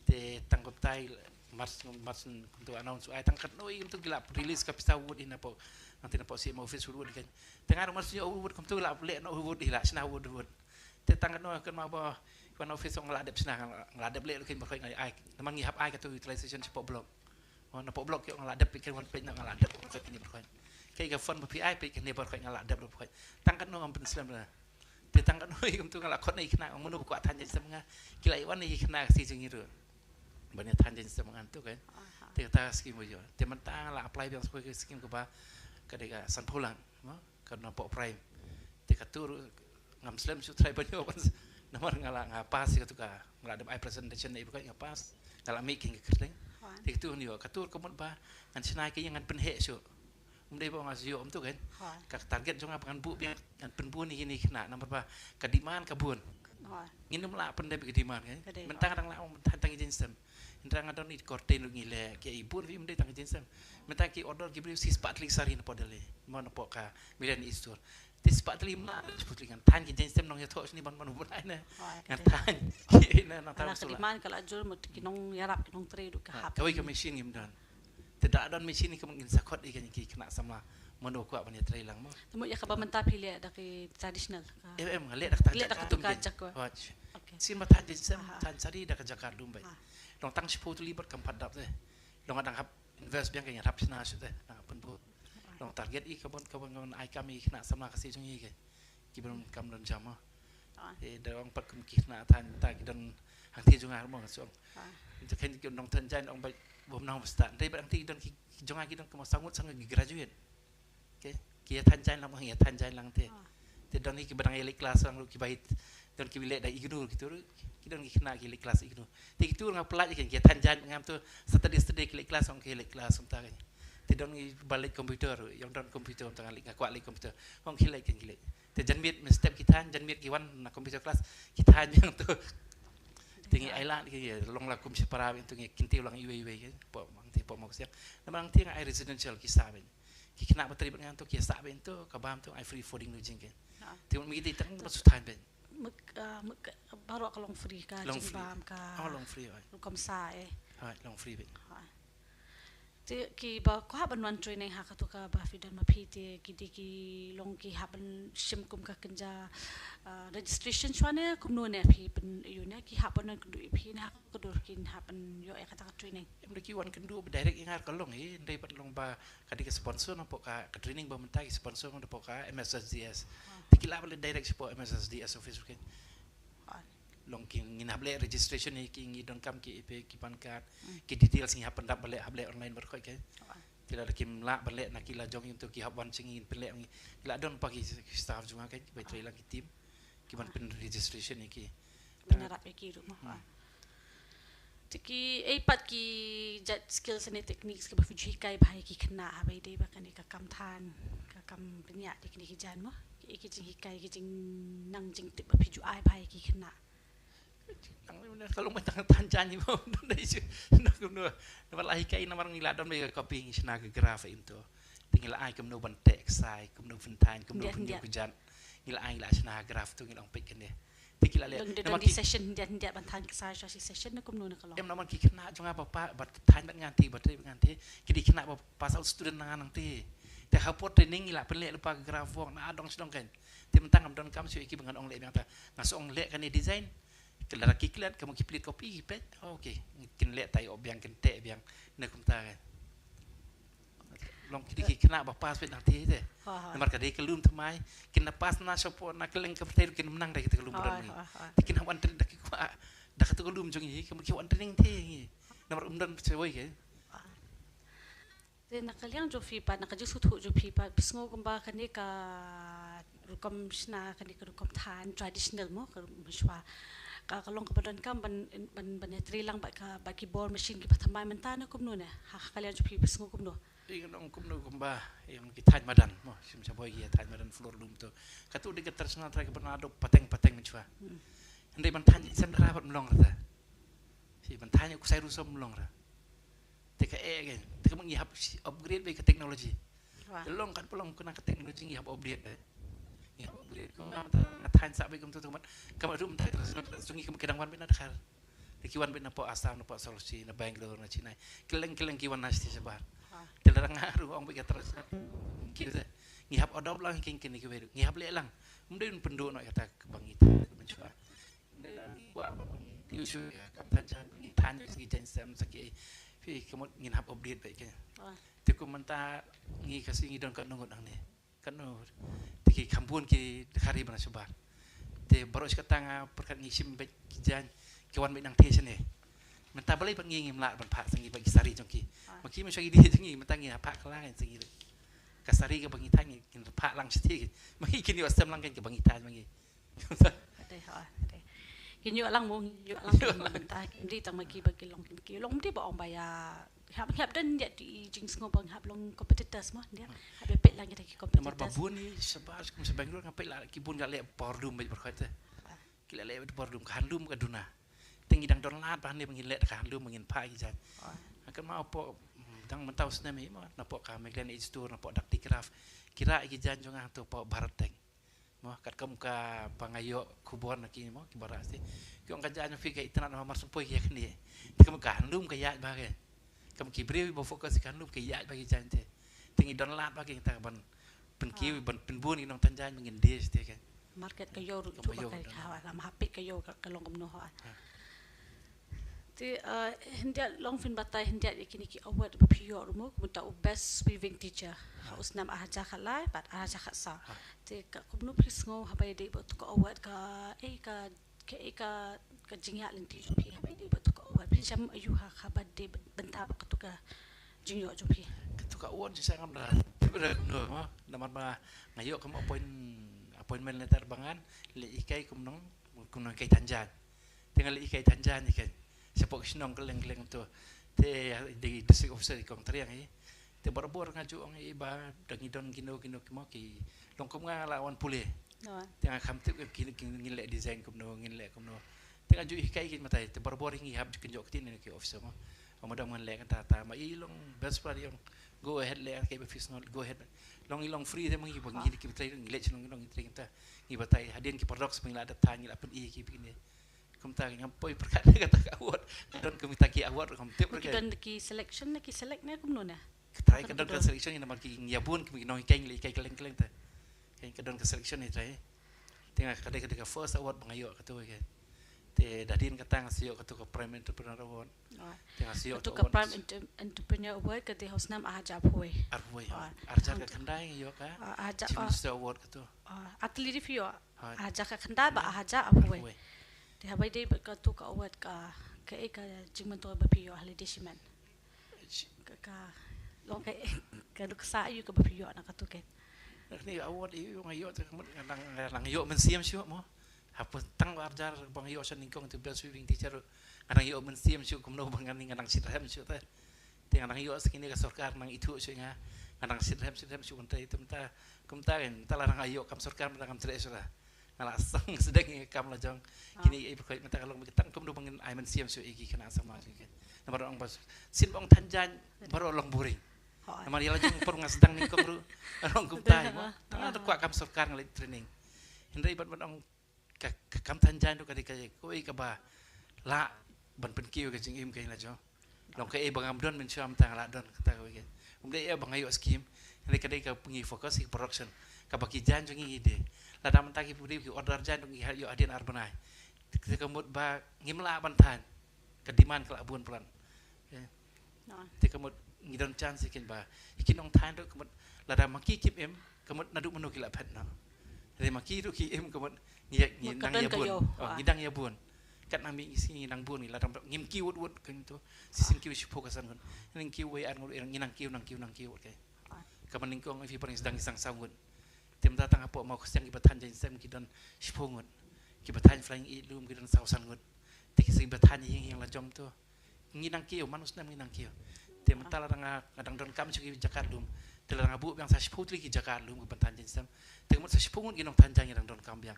Te tang kumta i March, March kumtu announce u ai tang katno i kumtu ki la release ka pisa wut hi napoh, nangta napoh C M office wut wut kan. Te nga ruh March ïoh wut wut kumtu la leh noh wut hi la shna wut wut. Te tang katno kynmaw ba wan office ong nga la dep shna, nga la dep leh ruh kan, baroh khoit nga ai. Namar ngi hap ai katu utilization shapoh block. Oh, napoh block ki ong nga la dep, kan wan peit nga la dep, baroh khoit, baroh khoit. Kaei ka phone ba phi ai, peit kane baroh khoit nga la dep baroh khoit. Tang katno ngam pynslem la. Te tang katno i kumtu nga la khot na i khynnah, ong mano ba kwah thaiñ jaiñsem nga. Ki la ïa wan na i khynnah ka sngi jong ngi ruh ban ïa thaiñ jaiñsem nga tu kan. Te kata ka scheme ba ïoh. Te mynta nga la apply biang sa kawei ka scheme kaba ka dei ka sanphew lak, mo, ka napoh Prime. Te katu ruh ngam slem shuh trai ban ïoh ban, namar nga la, nga pass ïa katu ka, nga la dep ai presentation na i ba nga pass, nga la mih kein ka kyrteng. Te katu ruh ïoh, katu ruh ka mut ba ngan shna kein, ngan pynheh shuh. Um dei ba nga shu ïoh um tu kan. Ka target jong nga ba ngan buh biang, ngan pynbun ïa kine ki khynnah, namar ba ka demand ka bun. Ngin ym lah pyndep ïa ka demand kan. Mynta nga dang lah ong tang, tang ki jaiñsem. Hynrei nga don i curtain ruh ngi leh, ki ai bun, um dei tang ki jaiñsem. Mynta ki order ki briew shispah tylli ki sari napoh Delhi, mo, napoh ka Milan East Store. Te shispah tylli ym lah, shispah tylli ngan thaiñ ki jaiñsem nongïathoh shane ban, ban, ban ai na. Ngan thaiñ ki ai na, nangta ka demand ka la jur, mo, ki nongïarap, ki nongtrei ruh ka hap. Kawei ka machine ngim don. Te da don machine ka mut ngin sa khot ïa ki, ki khynnah samla, mano kwah ban ïatrei lang, mo. Te mut ïa kaba mynta phi leh da ki traditional ka. Em, em, nga leh da ka, leh da ka jaka lum ka jaka. Sien ba thaiñ jaiñsem, thaiñ sari da ka jaka lum beit. Long tang shiphew tylli bad kam pat dap te. Long nga dang hap invest biang, ka ngan hap shna shuh te, dang hap pynbun. Long target i ka ban, ka ban, ka ban ai kam ïa ki khynnah samla Khasi jong ngi ka. Ki ban kam don jam, mo. Te da ong pat kum ki khynnah thaiñ ta ki don hangtei jong nga, mo, nga shu ong. Te khein ki nongthaiñ jaiñ ong beit bym nang ba stad. Hynrei bad hangtei ki don ki, ki jong nga ki don kumba saw ngut saw ngut ki graduate. Ki ïa thaiñ jaiñ lang, ïa thaiñ jaiñ lang te. Te don hi kiba dang ïa leit class lang ruh, kiba ïa don kiba leit da IGNOU, kito ruh ki don ki khynnah ki leit class IGNOU. Te kito ruh nga pyllait ïa ki, ki ïa thaiñ jaiñ ngam tu, Saturday, Saturday ki leit class, ong ki leit class kumta kan. Te don kiba leit computer ruh, ïa don computer kumta, nga leit, nga kwah leit computer. Ong ki leit kan, ki leit. Te janmiet mynstep ki thaiñ, janmiet ki wan na computer class, ki thaiñ biang tu. Te ngi ai lad ki, long la kum shipara beit tu, ngi kyntiew lang iwei iwei ki, hapoh, hangtei hapoh Mawkasiang. Namar hangtei nga ai residential, ki sah beit. Ki khynnah ba trei bad nga tu ki sah beit tu, ka bam tu ai free fooding lodging ki. Te mut ngi dei tang ba shu thaiñ beit. Mut, ah, mut ka, baroh ka long free ka jingbam ka. Oh, long free, oi. Rukom sah, eh. Oi, long free beit. Te kiba kwah ban wan training ha katu kaba phi don ma phi, te ki dei ki long ki hap ban shim kum ka kynja, ah, registration shuwa ne kumno ne phi pyn, ïoh ne ki hap ban wan kynduh ïa phi ne ha ka dur kin hap ban ïoh ïa kata ka training. Em, da ki wan kynduh ba direct ïa nga ka long hi, hynrei pat long ba ka dei ka sponsor napoh ka, ka training ba mynta ki sponsor napoh ka M S S D S. Te ki lah ban leit direct shapoh M S S D S office ruh ki. Long ki ngin hap leh registration hi ki, ngi donkam ki, eh, ki PAN card, ki details ngi hap pyndap ban leh, hap leh online baroh khoit ki. Te lada kim lah ban leh na ki la jong ngi tu ki hap wan sha ngi ngin pynleh ngi. Ki la don pat ki, ki staff jong nga ki, kiba trei lang ki team. Ki ban pyn registration ïa ki. Ban ïarap ïa ki ruh mo. Te kiei pat ki jait skills ne techniques kiba phi ju hikai bha ïa ki khynnah haba ïadei bad kane ka kam than, ka kam bniah, te kine ki jaiñ mo. Kiei ki jinghikai, ki jingnang jingtip ba phi ju ai bha ïa ki khynnah. Nang ka long ba tang than jaiñ mo, don dei shu. Nang kumno. Namar la hikai namar ngi la don ba ka copy ngi shna ka graph ïa to. Te ngi la ai kumno ban teh ksai, kumno pynthaiñ, kumno pynïoh kjat. Ngi la ai, ngi la shna graph tu, ngi la ong peit kane. Te ki la leh. Long da don ki session, dia dia ban than ka sa sha shi session ne kumno ne ka long. Em, namar ki khynnah jong nga ba pa, ba than bad ngan te, ba trei bad ngan te. Ki dei khynnah ba pass out student na nga nangte. Te ha por training ngi la pynleh lypa ka graph walk na dong sdong kan. Te mynta ngam don kam shu ïa ki ba ngan ong leh biang ta. Nga sa ong leh kane design. Ki la ki klet, ka mut ki plie copy ki peit. Okay. Kin leh tai o biang, kin teh biang. Ne kumta kan. Long ki dei ki khynnah ba pass beit nangte te. Ha, ha. Namar ka dei ka lum thymmai, kin da pass na shapoh na kylleng ka pyrthei ruh kin ym nang da kita ka lum ba don ngi. Ha, ha. Te kin hap wan training da ki kwah, da kata ka lum jong ngi, ka mut ki wan training te ngi. Namar ym don shawei ke. Ha. Te na ka liang jong phi pat, na ka jingsngewthuh jong phi pat, phi sngew kumba kane ka rukom shna, kane ka rukom than traditional mo, ka rukom mynshuwa. Ka, ka long kaba donkam ban, ban, ban ïatrei lang bad ka, bad ki bor machine kiba thymmai mynta ne kumno ne? Ha, ha ka liang jong phi, phi sngew kumno? Ïa, ngan ong kumno kumba, ïa, ki thaiñ madan mo, shim sha boi ki thaiñ madan floor loom to. Katu dei ka traditional trai kaba na dok pateng pateng mynshuwa. Hmm. Hynrei ban thaiñ sem dara bad ym long rta. Shi ban thaiñ kusai rusom ym long rta. Te ka eh again. Te ka mut ngi hap shi upgrade beit ka technology. Wah. Te long kat ba long kane ka technology ngi hap upgrade beit. Ngi hap upgrade. Ka mut nga thaiñ sah beit kumtu te ka mut, ka mut ruh mynta ka traditional trai jong ngi ka mut ka dang wan beit na Dkhar. Te ki wan beit na poh Assam, na poh South Sea, na Bangalore, na Chennai. Kylleng kylleng ki wan na shatei shabar. Ha. Te lada nga ruh ong beit ka traditional. Ki te, ngi hap adopt lang kine kine kiwei ruh. Ngi hap leh lang. Ym dei ban pynduh noh ïa kata kaba ngi than mynshuwa. Ym dei ban ngi kwah ba ngi tiew shuh ïa ka thaiñ, ngi thaiñ ïa ki jaiñsem sa ki. Phi, ka mut ngin hap update beit kane. Ha. Te kum mynta ngi ka sngi ngi don katno ngut hangne. Katno, te ki kham bun ki Dkhari ba na shabar. Te baroh shi katta nga pyrkhat ngi shim beit ki jaiñ, ki wan beit nangtei shane. Mynta balei pat ngi ngim lah ban phah sha ngi bad ki sari jong ki. Ah. Ma ki mynshuwa ki dei jong ngi, mynta ngi phah kylla ngi sha ngi. Ka sari kaba ngi thaiñ ngi, ngin phah lang shatei. Ma ki kin ïoh stem lang kan kaba ngi thaiñ ma ngi. Ade, ha, ade. Kin ïoh lang mo, kin ïoh lang mo mynta. Kin dei tang ma ki ba ki long, kin ki long, ym dei ba ong ba ïa hap, hap don ïa i jingsngew ba hap long competitors mo, ym dei. Hap ïa peit lang ïa ki competitors. Namar ba bun i shabar kum sha Bangalore nga peit la ki bun ka leh power loom beit baroh kata. Ah. Ki la leh beit power loom, ka handloom ka duna. Te ngi dang don lad ba hangne ba ngin leh da ka handloom ba ngin phah ki jaiñ. Ah. Kan ma hapoh, mm, dang mynta u snem hi mo, napoh ka Meghalaya Age Tour, napoh Dak T Craft. Ki rah ki jaiñ jong nga hato poh Bharat Tech. Mo, katkum kaba nga ïoh khubor na ki mo, kiba rah shatei. Ki ong ka jaiñ jong phi ka itynnad namar sngewpoi ki ïa kane. Te ka mut ka handloom ka ïaid bha ka. Ka mut ki briew ba focus ka handloom ka ïaid bha ki jaiñ te. Te ngi don lad bha ki, ngi ta ban pynkiew, ah, ban pynbun ki nongtan jaiñ ba ngin die shatei ka. Market ka ïoh ruh ka, ka ïoh, ka, ha, lam hapdeng ka ïoh ka, ka long kumno ha. Ha. Te, eh, hyndiat long phin batai hyndiet ïa kine ki award ba phi ïoh ruh mo, kumta u best weaving teacher. Ha. Ha u snem ar hajar khatlai bad ar hajar khatsaw. Ha. Te ka kumno phi sngew haba ïadei bad katu ka award ka, eh, ka, ka, eh, ka, ka jingïaid lynti jong phi haba ïadei bad katu ka award. Phi shem aiu ha kaba dei bynta bad katu ka jingïoh jong phi. Katu ka award jong nga ngam da tip ruh kumno mo. Namar ba nga ïoh kum appoint, appointment letter ba ngan leit hikai kum nong, kum nonghikai than jaiñ. Te nga leit hikai than jaiñ hi kein. Shapoh ki shnong kylleng kylleng to. Te dei district officer i kong Triang hi. Te barabor nga ju ong i ba dang i don kino kino ki mo ki long kum nga la wan pule. Te nga kham tip ki, ki, ngin leh design kumno, ngin leh kumno. Te nga ju hikai ki mynta te barabor ngi hap ju kynjoh ktien ki officer mo. Ong madam ngan leh kata ta ma i long best friend i ong go ahead leh ka ba fis ngot go ahead. Long i long free te ma ngi ba ngi ki ba trei ngi leh shnong ngi long ngi trei kata. Ngi batai hadien ki paradox ba ngi la da than ngi la pyn-i ki phi ne. Kumta ngam poi pyrkhat ïa kata ka award. Ka don kumta ki award ngam tip. Ki don ki selection ne ki select ne kumno ne? Ka trai ka don ka selection ïa namar ki ngi ïa bun ki nonghikai ngi leh hikai kylleng kylleng te. Ka don ka selection ïa trai. Te nga ka dei ka dei ka first award ba nga ïoh katu ka. Te da dien kata nga sa ïoh katu ka Prime Entrepreneur Award. Ah. Te nga sa ïoh katu ka Prime Entre-, Entrepreneur Award ka dei ha u snem ar hajar arphew wei. Arphew wei. Ah. Ar hajar khatkhyndai nga ïoh ka, ah, ar hajar, Chief Minister Award katu. Ah, ar tylli phi ïoh. Hooid. Ar hajar khatkhyndai bad ar hajar arphew wei. Arphew wei. Te haba ïadei bad katu ka award ka, kaei ka jingmyntoi ba phi ïoh ha lade shimet? Shi- Ka, ka long kaei ka nuksa aiu kaba phi ïoh na katu kein? Kane award aiu nga ïoh te ka mut nga nang, nga nang ïoh mynsiem shuh mo. Hapoh tang ar hajar ba nga ïoh sha nyngkong te best weaving teacher nga nang ïoh mynsiem shuh kumno ba nga nang shitrhem shuh te. Te nga nang ïoh sa kine ka sorkar nang ithuh shuh ïa nga. Nga nang shitrhem shitrhem shuh kumta, te mynta kumta kan, mynta la nang ïoh kam sorkar mynta ngam treh shuh la. Nga la sdang sdang ïa ka kam la jong. Ah. Kine i pyrkhat mynta ka long ba tang kumno ba ngin ai mynsiem shuh ïa ki khynnah samla jong ngi. Namar ong ba sien ba ong than jaiñ baroh long boring. Hooid. Namar ïa la jong por nga sdang nyngkong ruh long kumta mo. Tang la da kwah kam sorkar nga leit training. Hynrei ban ban ong ka, ka kam than jaiñ ruh ka dei ka, kawei kaba lah ban pynkiew ka jingim ka ïa la jong. Long kaei ba ngam don mynshuwa mynta nga la don kata kawei ka. Um dei ïa ba nga ïoh skim. Hynrei ka dei ka ngi focus ïa ka production. Kaba ki jaiñ jong ngi hi dei. Lada mynta ki briew ki order jaiñ ruh ngi ïoh hadien ar bnai. Te ka mut ba ngim lah ban than. Ka demand ka la bun palat. Te ka mut ngi don chance ïa kin ba ïa ki nongthain ruh ka mut lada ma ki kim im ka mut naduh mynno ki la phet noh. Te ma ki ruh ki im ka mut ngi ngi nang ïa bun. Ngi nang ïa bun. Kat nang mi ngi ngi nang bun ngi lada ngim kiew wut wut ka ngi to. Shisien kiew shiphew ka san ngut. Nang kiew wei ar ngut ngi nang kiew nang kiew nang kiew wut ka. Ka man nyngkong phi pyrshang sdang ngi sang saw ngut. Te mynta tang hapoh Mawkasiang kiba than jaiñ sem ki don shiphew ngut. Kiba than flying eat lum ki don saw san ngut. Te ki sing ba than ïing ïing la jom to. Ngi nang kiew man u snem ngi nang kiew. Te mynta la nga dang don kam shu ki jaka lum. Te la nga buh biang sa shiphew tylli ki jaka lum kiba than jaiñ sem. Te ka mut sa shiphew ngut ki nongthan jaiñ ngi dang don kam biang.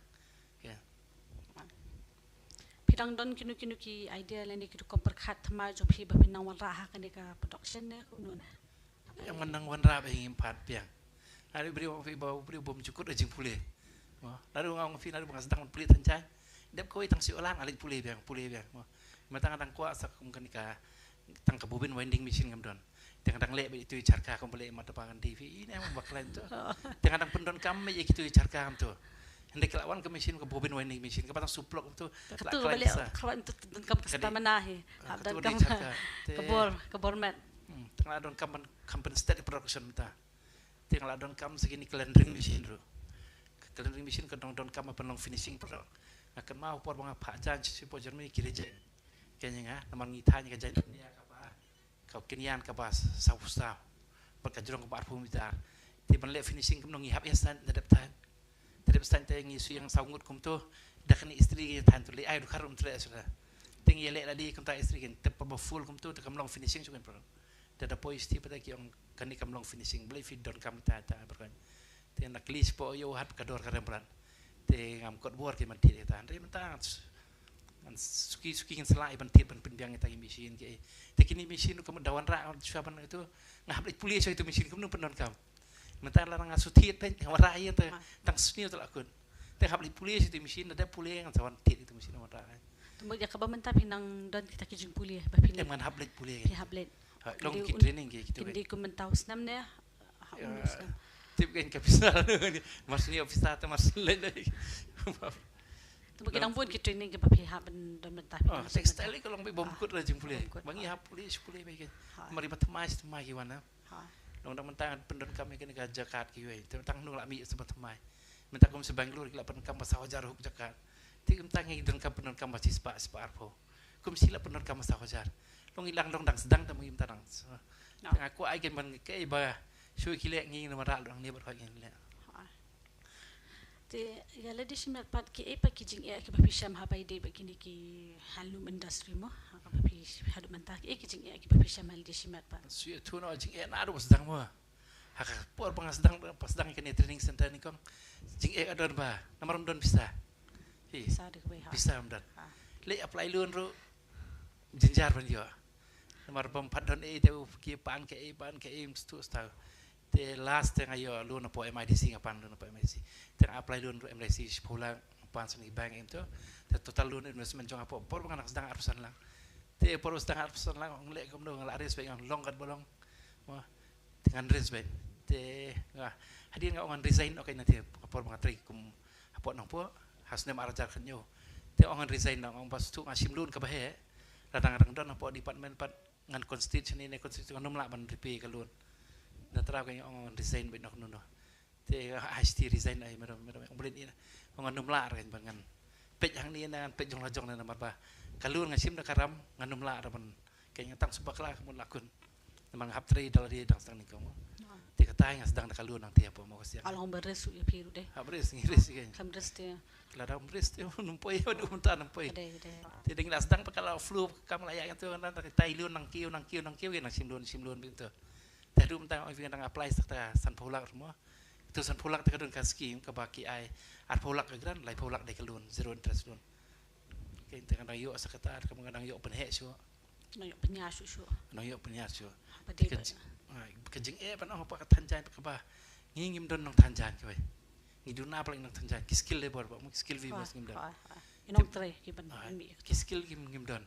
Phi dang don kino kino ki idea lane ki rukom pyrkhat thymmai jong phi ba phin nang wanrah ha kane ka production ne kumno ne? Ïa man nang wanrah ba ngim pat biang. Naduh briew ong phi ba briew bym ju kut jingpule. Naduh nga ong phi naduh ba nga sdang pule than jaiñ. Dep kawei tang shu lan nga leit pule biang pule biang. Mynta nga dang kwah sa kum kane ka tang ka bobin winding machine ngam don. Te nga dang leh beit ïa tu ïa charka kum ba leh mat ba ngan dei phi ine ba khlaiñ to. Te nga dang pyndonkam beit ïa kitu ïa charka ngam to. Hynrei ka la wan ka machine ka bobin winding machine kaba tang suplok ngam to. Ka la khlaiñ sa. Ka la donkam ka stamina hi. Hap donkam ka bor ka bor met. Te nga la donkam ban kam pynsted ïa production mynta. Te nga la donkam sa kine ka layering machine ruh. Ka layering machine ka dang donkam ban long finishing product. Nga kynmaw por ba nga phah jaiñ sha pdeng Germany ki reject. Kane nga namar ngi thaiñ ka jaiñ dunia kaba ka kynïan kaba saw saw bad ka jrong kaba arphew mitar. Te ban leh finishing kumno ngi hap ïa saiñ da dep thaiñ. Da dep saiñ te ngi shu ïeng saw ngut kumto da kane istri ki thaiñ to leh ai ruh kharum tre shuda. Te ngi leh lade kumta istri kin tep ba full kumto te kam long finishing shuh kin pro. Te da poi sti pata ki ong kane kam long finishing blei phi donkam ta ta berkan. Te na klis po ïoh hat ka dor ka Rembrandt. Te ngam kot bor ki man thied ta hynrei mynta ngan suki suki ngin sla i ban thied ban pynbiang ita i machine ki. Te kini machine ka mut da wanrah shuwa ban itu nga hap leit pule shuwa itu machine kumno pyndonkam. Mynta la nga shu thied pyn nga wanrah ïa te tang sniew te la kut. Te hap leit pule shuwa itu machine da pule ngan sa wan thied itu machine wanrah. Te mut ïa kaba mynta phi nang don kita ki jingpule ba phi leit. Em ngan hap leit pule. Phi hap leit. Long ki training ki kitu. Kin dei kum mynta u snem ne. Tip kan ka pisa. Mas ni officer te mas lei lei. Te mungkin nang bun ki training ki ba phi hap ban don mynta. Textile ka long bym kut la jingpule. Ba ngi hap pule shu pule ba ki. Mari ba thymmai thymmai ki wan na. Long dang mynta pyndonkam ïa kane ka jakat kiwei. Te tang nung la mih sa ba thymmai. Mynta kum sha Bangalore ki la pyndonkam ba saw hajar hook jakat. Te mynta ngi donkam pyndonkam ba shispah shispah arphew. Kum shi la pyndonkam ba saw hajar. Long i lang long dang sdang te mynta dang. Te nga kwah ai kin ban kaei ba shu ki leh ngi namar ral dang ne bad ka ngi leh. Te ïa lade shimet pat kiei pat ki jingeh kiba phi shem haba ïadei bad kine ki handloom industry mo ha kaba phi haduh mynta kiei ki jingeh kiba phi shem ha lade shimet pat. Shu ïathuh noh jingeh naduh ba sdang mo. Ha ka por ba nga sdang ba sdang kane training center nyngkong jingeh ka don ba namar ym don pisa. Pisa ym don. Leh apply loan ruh jynjar ban ïoh. Namar bym pat don ei te u ki pan kaei pan kaei ym stu stu. Te last te nga ïoh loan hapoh M I D C nga pan loan hapoh M I D C. Te nga apply loan ruh M I D C shiphew lak nga pan sha ki bank em to. Te total loan investment jong nga hapoh por ba nga dang sdang arphew san lak. Te por ba sdang arphew san lak nga ong leh kumno nga la risk beit nga ong long kat ba long. Mo. Te ngan risk beit. Te nga hadien nga ong ngan resign okay na te ka por ba nga trei kum hapoh Nongpoh ha snem ar hajar khyndai. Te ong ngan resign nga ong ba shu nga shim loan kaba heh. Lada nga dang don hapoh department pat ngan constitute shane ne constitute ngan ym lah ban repay ka loan. Na trai ka ong ngan resign beit noh kumno. Te ha sti resign ai mero mero ong beit ina ong ngan ym lah ban ngan peit hangne na ngan peit jong la jong na namar ba ka loan nga shim da ka ram ngan ym lah ban. Ka ngi tang shu bakla ka mut la kun. Namar nga hap trei da lade dang sdang nyngkong. Te katai nga sdang da ka loan nangta hapoh Mawkasiang. Along ba risk ïa phi ruh de. Hap risk ngi risk ïa. Kam risk te. Lada ym risk te ym poi haduh mynta ym poi. Te dang la sdang ba ka la flow kam la ïa ngan tu ngan tai loan nang kiew nang kiew nang kiew nang shim loan shim loan beit to. Te haduh mynta ong phi ngan dang apply sa kata sanphew lak ruh mo. Te sanphew lak te ka don ka scheme kaba ki ai arphew lak ka grant laiphew lak dei ka loan zero interest loan. Kein te nga dang ïoh sa kata ka nga dang ïoh pynheh shuh. Nang ïoh pynïar shuh shuh. Nang ïoh pynïar shuh. Ka jingeh ban ong ba ka than jaiñ kaba ngi ngim don nongthan jaiñ kawei. Ngi duna palat ngi nang than jaiñ, ki skilled labor ba, mo, ki skilled weavers ngim don. Ki nongtrei ki ban, ah, mih. Ki skill ngim, ngim don.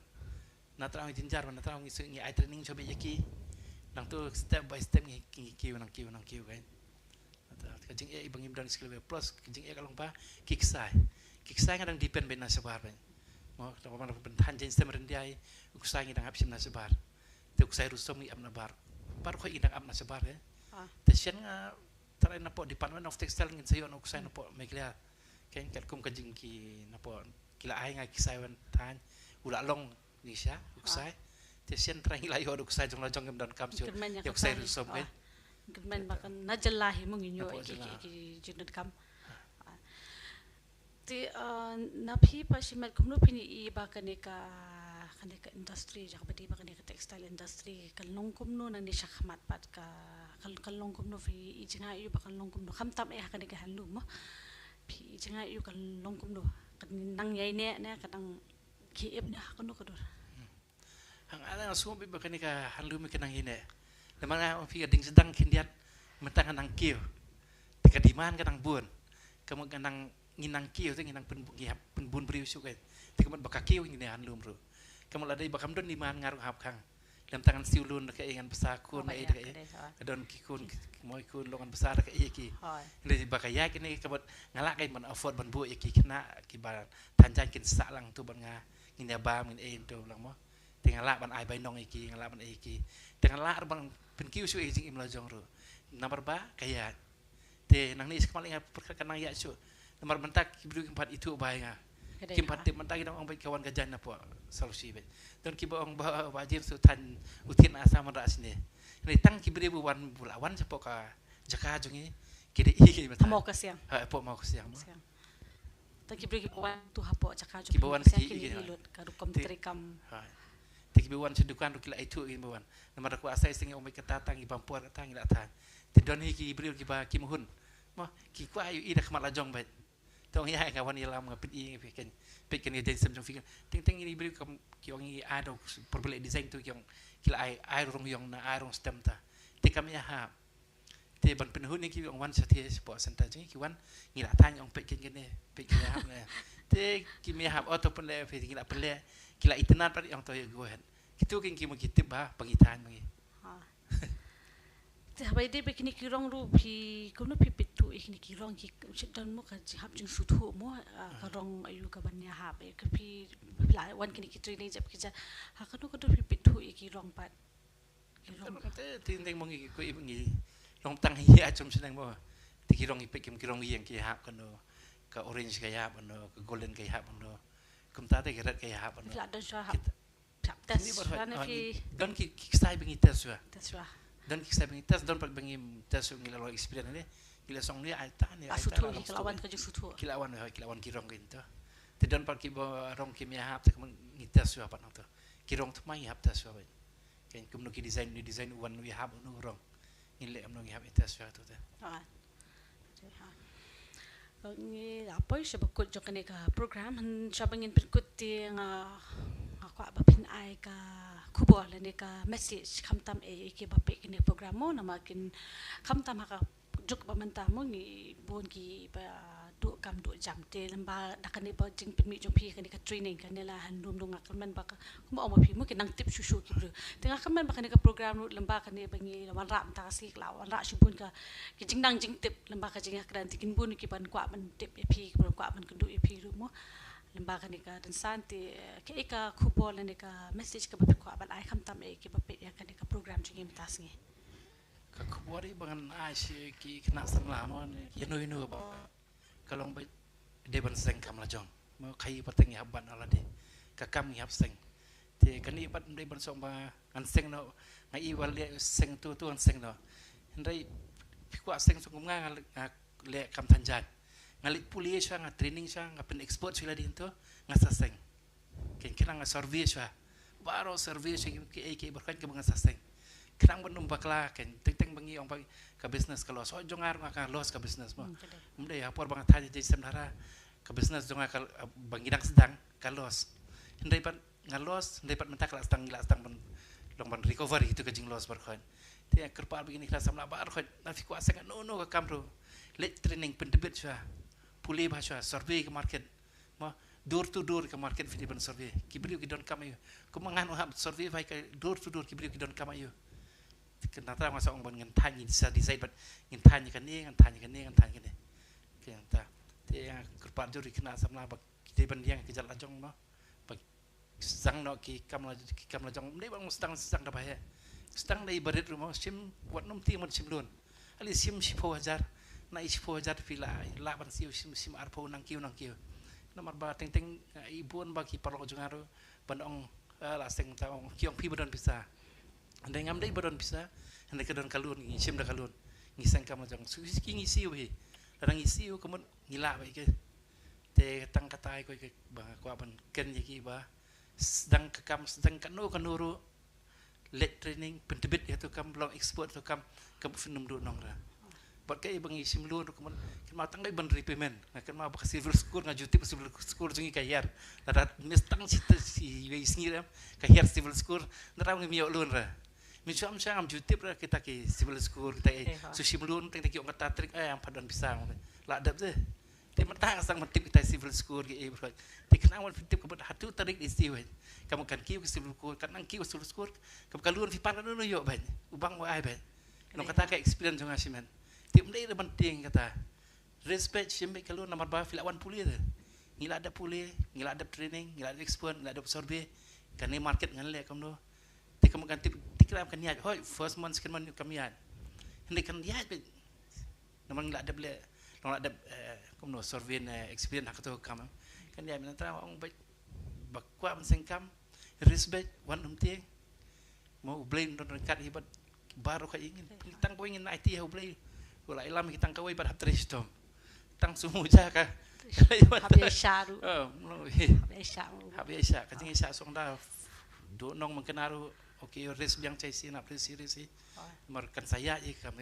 Na trai ngi jynjar, na trai ngi shu ngi ai training shuh beit ïa ki. Nangta step by step ngi, ngi kiew, nang kiew, nang kiew, kan. Ka jingeh ba ngim don skill, plus ka jingeh ka long ba ki ksai. Ki ksai nga dang depend beit na shabar beit. Mo, tang ban, ban than jaiñ sem ryndiai, u ksai ngi dang ap shim na shabar. Te u ksai rusom ngi ap na bar. Baroh khoit ngi dang ap na shabar, eh. Ah. Te shen nga trai napoh Department of Textile ngin sa ïoh na u ksai napoh Meghalaya. Kan, katkum ka jing ki napoh ki la ai nga ki ksai wan than, u la long ni sha u ksai. Te shen trai ngi la ïoh u ksai jong la jong ngim donkam shuh. Kyrmen ïa ïa u ksai rusom, kan. Kyrmen ba kan na jylla hi mo ngin ïoh ki, ki, ki jingdonkam. Te, ah, na phi pat shimet kumno phin ïohi ba kane ka, kane ka industry, jaka ba dei ba kane ka textile industry, kan long kumno nangne shakhmat pat ka, kan, kan long kumno phi i jngai ïohi ba kan long kumno, khamtam eh ha kane ka handloom mo. Phi i jngai ïohi kan long kumno, kan nang ïaineh ne, kan nang ki ep ne ha kano ka dur. Hang, nga la sngewbha ba kane ka handloom ka nang ïaineh. Namar nga ong phi ka ding sdang khyndiat mynta ka nang kiew. Te ka demand ka nang bun. Ka mut ka nang, ngi nang kiew te ngi nang pyn, ngi hap pynbun briew shuh, kan. Te ka mut ba ka kiew ngi ne handloom ruh. Ka mut lada ba kam don demand nga ruh hap khang. Lem tang ngan siew lun da kaei, ngan bsa khun da kaei, da kaei. Ka don ki khun, ki, ki moi khun, long ngan bsa da kaei ki. Hynrei ba ka ïaid kine ka mut nga lah kein ban afford ban buh ïa ki khynnah kiba than jaiñ kin sah lang tu bad nga, ngin ïa bam, ngin ei tu lang mo. Te nga lah ban ai bainong ïa ki, nga lah ban ei ïa ki. Te nga lah ruh ban pynkiew shuh ïa ka jingim la jong ruh. Namar ba ka ïaid. Te nangne shakhmat nga pyrkhat ka nang ïaid shuh. Namar mynta ki briew kim pat ithuh bha ïa nga. Kim pat tip, mynta ki dang ong beit ka wan ka jaiñ napoh Salosi beit. Don kiba ong ba, ba James u than, u thied na Assam wanrah shane. Hynrei tang ki briew ba wan, ba la wan shapoh ka jaka jong ngi, ki dei i ki mynta. Hapoh ka siang. Ha, hapoh Mawkasiang. Siang. Tang ki briew kiba wan tu hapoh jaka jong ngi, kiba wan ki, ki lut ka rukom treikam. Ha. Te kiba wan sha dukan ruh ki la ithuh kiba wan. Namar da ka asai seng ïa ong beit kata tang, i bam por kata ngi la than. Te don hi ki briew kiba kim hun. Mo, ki kwah ïohi da khmat la jong beit. Te ong ïa nga wan ïalam, nga pyni ïa phi, kan, peit kane ka jaiñ sem jong phi. Teng teng i briew kam ki ong i ai da u pyrbleh design tu, ki ong ki la ai, ai rong ïong na, ai rong stem ta. Te kam ïahap. Te ban pynhun ïa ki, ong wan shathie shapoh center jong ngi, ki wan, ngi la thañ, ong peit kane, peit kane hap ne. Te kim ïahap, oh to pynleh phi, ngi la pynleh, ki la itynnad pat, ong to ïa go ahead. Kitu kin ki mo ki tip ba, ba ngi thañ ba ngi. Ha. Te haba ïadei bad kine ki rong ruh phi, kumno phi pyntuh ïa kine ki rong, ki shit don mo ka jing hap jingsngewthuh mo, ah, ka rong aïu ka ban ïahap, eh, ka phi, phi la wan kine ki training jop ki ja. Ha kano kano phi pyntuh ïa ki rong pat. Ki rong. Te, te, te, mo ngi, ko, ngi, rong tang hi, a chum shneng mo. Te ki rong i peit kim ki rong ïeng ki hap kano, ka orange ka hap kano, ka golden ka hap kano. Kumta te ki red ka hap kano. Phi la don shuwa hap. Ki ta-, hap test shuwa ne phi. Don ki, ki ksai ba ngi test shuwa. Test shuwa. Don ki ksai ba ngi test, don pat ba ngi test shuwa ngi la long experience ne. Ngi la song ne ai ta ne, ai ta sngewthuh, ki la wan ka jingsngewthuh. Ki la wan, ki la wan ki rong ki to. Te don pat kiba rong kim ïahap te ka mo ngi test shuwa pat nangto. Ki rong thymmai ngi hap test shuwa pat. Kan kumno ki design, ni design u wan u ïahap u rong. Ngin leh kumno ngi hap ïa test shuwa tu te. Ah. Ngi la poi sha ba kut jong kane ka program, hynrei sha ba ngin pynkut te nga, nga kwah ba phin ai ka khubor lane ka message khamtam ïa kiba peit kane ka program mo, namar kin khamtam ha ka juk ba mynta mo ngi bun kiba duh kam duh jam, te lem bad da kane ba jingpynmih jong phi kane ka training, kane la handum dong, nga kyrmen ba ka, kumba ong ma phi mo, ki nang tip shuh shuh ki briew. Te nga kyrmen ba kane ka program ruh lem bad kane ba ngi la wanrah mynta ka sngi, ka la wanrah shibun ka, ki jingnang jingtip lem bad ka jingïakren, te kin bun kiban kwah ban tip ïa phi, kiban kwah ban kynduh ïa phi ruh mo. Lem bad kane ka rynsan te, eh, kaei ka khubor lane ka message kaba phi kwah ban ai khamtam ïa kiba peit ïa kane ka program jong ngi mynta ka sngi? Ka khubor ba ngan ai sha ki khynnah samla mo, ïano ïano ba ka long ba dei ban seng kam la jong. Mo, khaïi pateng ngi hap ban alade. Ka kam ngi hap seng. Te kane pat ym dei ban song ba ngan seng noh, nga i ba leh seng tu tu ngan seng noh. Hynrei phi kwah seng song kum nga, nga leh, nga leh kam than jaiñ. Nga leit pule shuwa, nga training shuwa, nga pyn expert shuwa lade hangto, nga sa seng. Kin khnang nga survey shuwa. Baroh survey shuwa kiei kiei baroh kaba nga sa seng. Khnang ban ym bakla, kin teng teng ba ngi ong ba ka business ka loss. Oh, jong nga ruh nga ka loss ka business mo. Hmm, ka dei. Ym dei, ha por ba nga thaw jaiñ sem dara, ka business jong nga ka, ba ngi dang sdang ka loss. Hynrei pat nga loss, hynrei pat mynta ka la sdang, ngi la sdang ban long ban recover ïa kito ka jingloss baroh khoit. Te kyrpad ba kine ki khynnah samla baroh khoit, lada phi kwah seng katno kano ka kam ruh, leit training, pyntbit shuwa, pule bha shuwa, survey ka market, mo, door to door ka market phi dei ban survey, ki briew ki donkam aïu. Kumba ngan ong hap survey bha ka door to door, ki briew ki donkam aïu. Te kane nga sa ong ban ngin thaiñ, ngin sa decide bad ngin thaiñ ïa kane, ngin thaiñ ïa kane, ngin thaiñ ïa kane. Te kyrpad jur ïa ki khynnah samla ba ki dei ban ïeng ki jait la jong, mo, ba sdang noh ki kam la, ki kam la jong. Ym dei ba ong sdang, sdang da ba heh, sdang da i barit ruh, mo, shim, wat nym tieng ban shim loan. Ale shim shiphew hajar, na i shiphew hajar phi lah, lah ban siew shim, shim arphew, nangkiew nangkiew. Namar ba teng teng, eh, i bun ba ki paralok jong nga ruh ban ong, eh, la seng, ta ong, ki ong phi ba don pisa. Hynrei ngam dei ba don pisa, hynrei ka don ka loan, ngi shim da ka loan, ngi seng kam la jong. Shu ki ngi siew hi, lada ngi siew ka mut ngi lah beit ki. Te tang kata hi ko, ki ba nga kwah ban kren ïa ki ba sdang ka kam, sdang kano kano ruh, leit training, pyntbit ïa kato ka kam, long expert kato ka kam, ka mut phin ym duh nongrwai. Bad kaei ba ngi shim loan ruh ka mut kynmaw tang dei ban repayment. Nga kynmaw ba ka civil score, nga ju tip civil score jong ngi ka hiar. Lada miss tang shi, shi, iwei i sngi ruh ka hiar civil score, nangta ngim ïoh loan ruh. Mynshwa mynshwa ngam ju tip ruh kita ki civil score, kita ei. Eh, ha. Shu shim loan, teng teng ki ong kata tarik, eh, ym pat don pisa. La dep te. Te mynta nga sdang ban tip kita civil score ki, eh, bro. Te khnang ban tip ka mut hato tarik dei siew, eh. Ka mut kan kiew ka civil score, kan nang kiew ka civil score, ka mut ka loan phi pan kano kano ïoh beit, u bank u ai beit. Nang kata ka experience jong nga shimet. Te ym dei ban tieng kata. Risk beit, shim beit ka loan namar ba phi lah wan pule te. Ngi lah dep pule, ngi lah dep training, ngi lah dep expert, ngi lah dep survey. Kane market ngan leh kumno. Te ka mut kan tip, te khlem kan ïaid. Hooid, first month, second month kam ïaid. Hynrei kan ïaid beit. Namar ngi lah dep leh, long lah dep, eh, kumno, survey ne experience ha kato ka kam. Kan ïaid mynta ong beit ba kwah ban seng kam, risk beit, wat nym tieng. Mo, U Blei un don ryngkat hi bad baroh ka ïing. Ngi tang kawei ngin aiti ha U Blei. U la ïalam ngi tang kawei bad hap trei shitom. Tang shu muja ka. Hap ïaishah ruh. Oh, mlo. Hap ïaishah ruh. Hap ïaishah. Ka jingïaishah song da. Duh nong mangkena ruh. Okay, risk biang chai si, nap risk si, risk si. Mar kan sa ïaid ïa ka kam.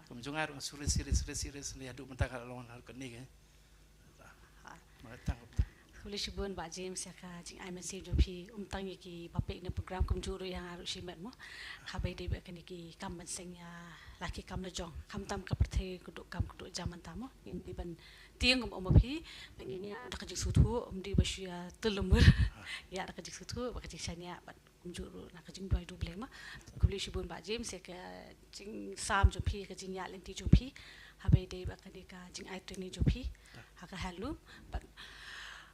Kumjuh nga ruh shu risk, risk, risk, risk, risk, ïa duh mynta ka long ha kane ka. Ha. Mar tang. Khublei shibun Bah James ïa ka jingai mynsiem jong phi, ym tang ïa ki ba peit ïa kane ka program kumjuh ruh ïa nga ruh shimet mo. Haba ïadei bad kine ki kam ban seng ïa la ki kam la jong. Khamtam ka pyrthei ka duh kam ka duh jam mynta mo. Ngin dei ban tieng kum u ma phi, ba ngin ïaid da ka jingsngewthuh, ym dei ba shu ïa tyllumur. Ïaid da ka jingsngewthuh, bad ka jingshaniah, bad kumjuh ruh na ka jingduwai U Blei mo. Khublei shibun Bah James ïa ka jingsam jong phi, ka jingïaid lynti jong phi. Haba ïadei bad kane ka jingai training jong phi ha ka handloom. Bad,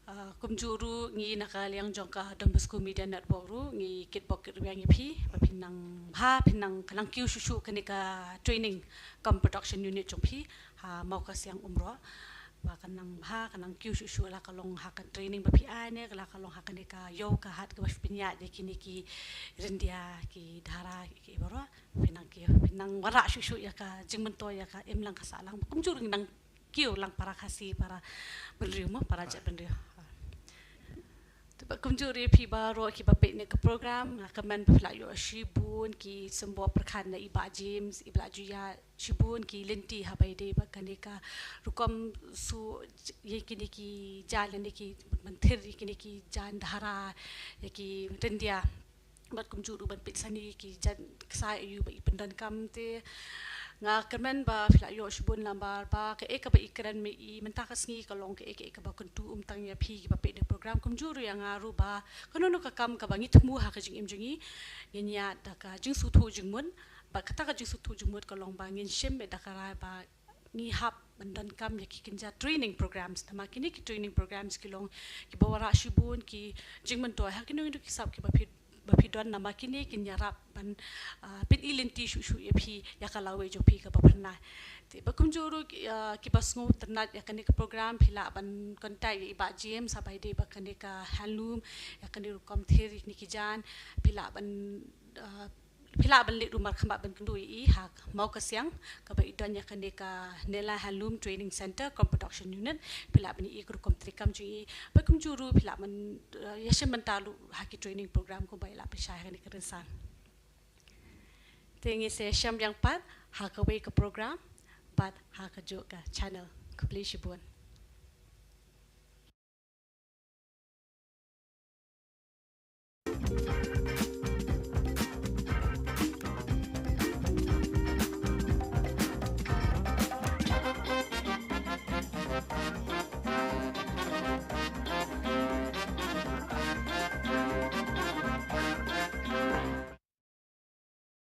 uh, kumjuh ruh ngi na ka liang jong ka Don Bosco Media Network ruh ngi kitbok kitrwiang ïa phi ba phin nang bha, phin nang, kan nang kiew shuh shuh kane ka training cum production unit jong phi ha Mawkasiang Umroi. Ba kan nang bha, kan nang kiew shuh shuh, la ka long ha ka training ba phi ai ne la ka long ha kane ka ïew ka hat kaba phin ïaid ïa kine ki ryndia, ki dhara, ki baroh. Phin nang kiew, phin nang wanrah shuh shuh ïa ka jingmyntoi, ïa ka imlang ka sahlang. Kumjuh ruh ngi nang kiew lang para Khasi, para bynriew mo, para jaitbynriew. Te bad kumjuh ruh ïa phi baroh kiba peit ïa kane ka program, nga kyrmen ba phi la ïoh shibun ki symboh pyrkhat na i Bah James, i ba la ju ïaid shibun ki lynti haba ïadei bad kane ka rukom suh ïa kine ki jaiñ, ïa ki ban thir ïa kine ki jaiñ dhara, ïa ki ryndia. Bad kumjuh ruh ban peit sani ki jaiñ ksai aïu ba i pyndonkam. Te nga kyrmen ba phi la ïoh shibun, namar ba kaei kaba i kren mynta ka sngi ka long kaei kaei kaba kyntu, ym tang ïa phi kiba peit ïa kane ka program, kumjuh ruh ïa nga ruh, ba kano kano ka kam kaba ngi thmu ha ka jingim jong ngi, ngin ïaid da ka jingsngewthuh jingmut. Bad kata ka jingsngewthuh jingmut ka long ba ngin shim beit da ka rai ba ngi hap ban donkam ïa ki kynja training programs. Namar kine ki training programs ki long kiba wanrah shibun ki jingmyntoi ha kino kino ki sap kiba phi, ba phi don, namar kine kin ïarap ban, ah, pyni lynti shuh shuh ïa phi ïa ka lawei jong phi kaba phyrnai. Te bad kumjuh ruh ki, ah, kiba sngewtynnat ïa kane ka program, phi lah ban contact ïa i Bah James haba ïadei bad kane ka handloom, ïa kane rukom thir ïa kine ki jaiñ, phi lah ban, ah, phi lah ban leit ruh markhmat ban kynduh ïa i ha Mawkasiang, kaba i don ïa kane ka Nela Handloom Training Center cum Production Unit. Phi lah ban ïohi ïa ka rukom treikam jong i. Bad kumjuh ruh phi lah ban, eh, ïashem bynta ruh ha ki training program kumba i la pynshai ha kane ka rynsan. Te ngin sa ïashem biang pat ha kawei ka program bad ha kajuh ka channel. Khublei shibun.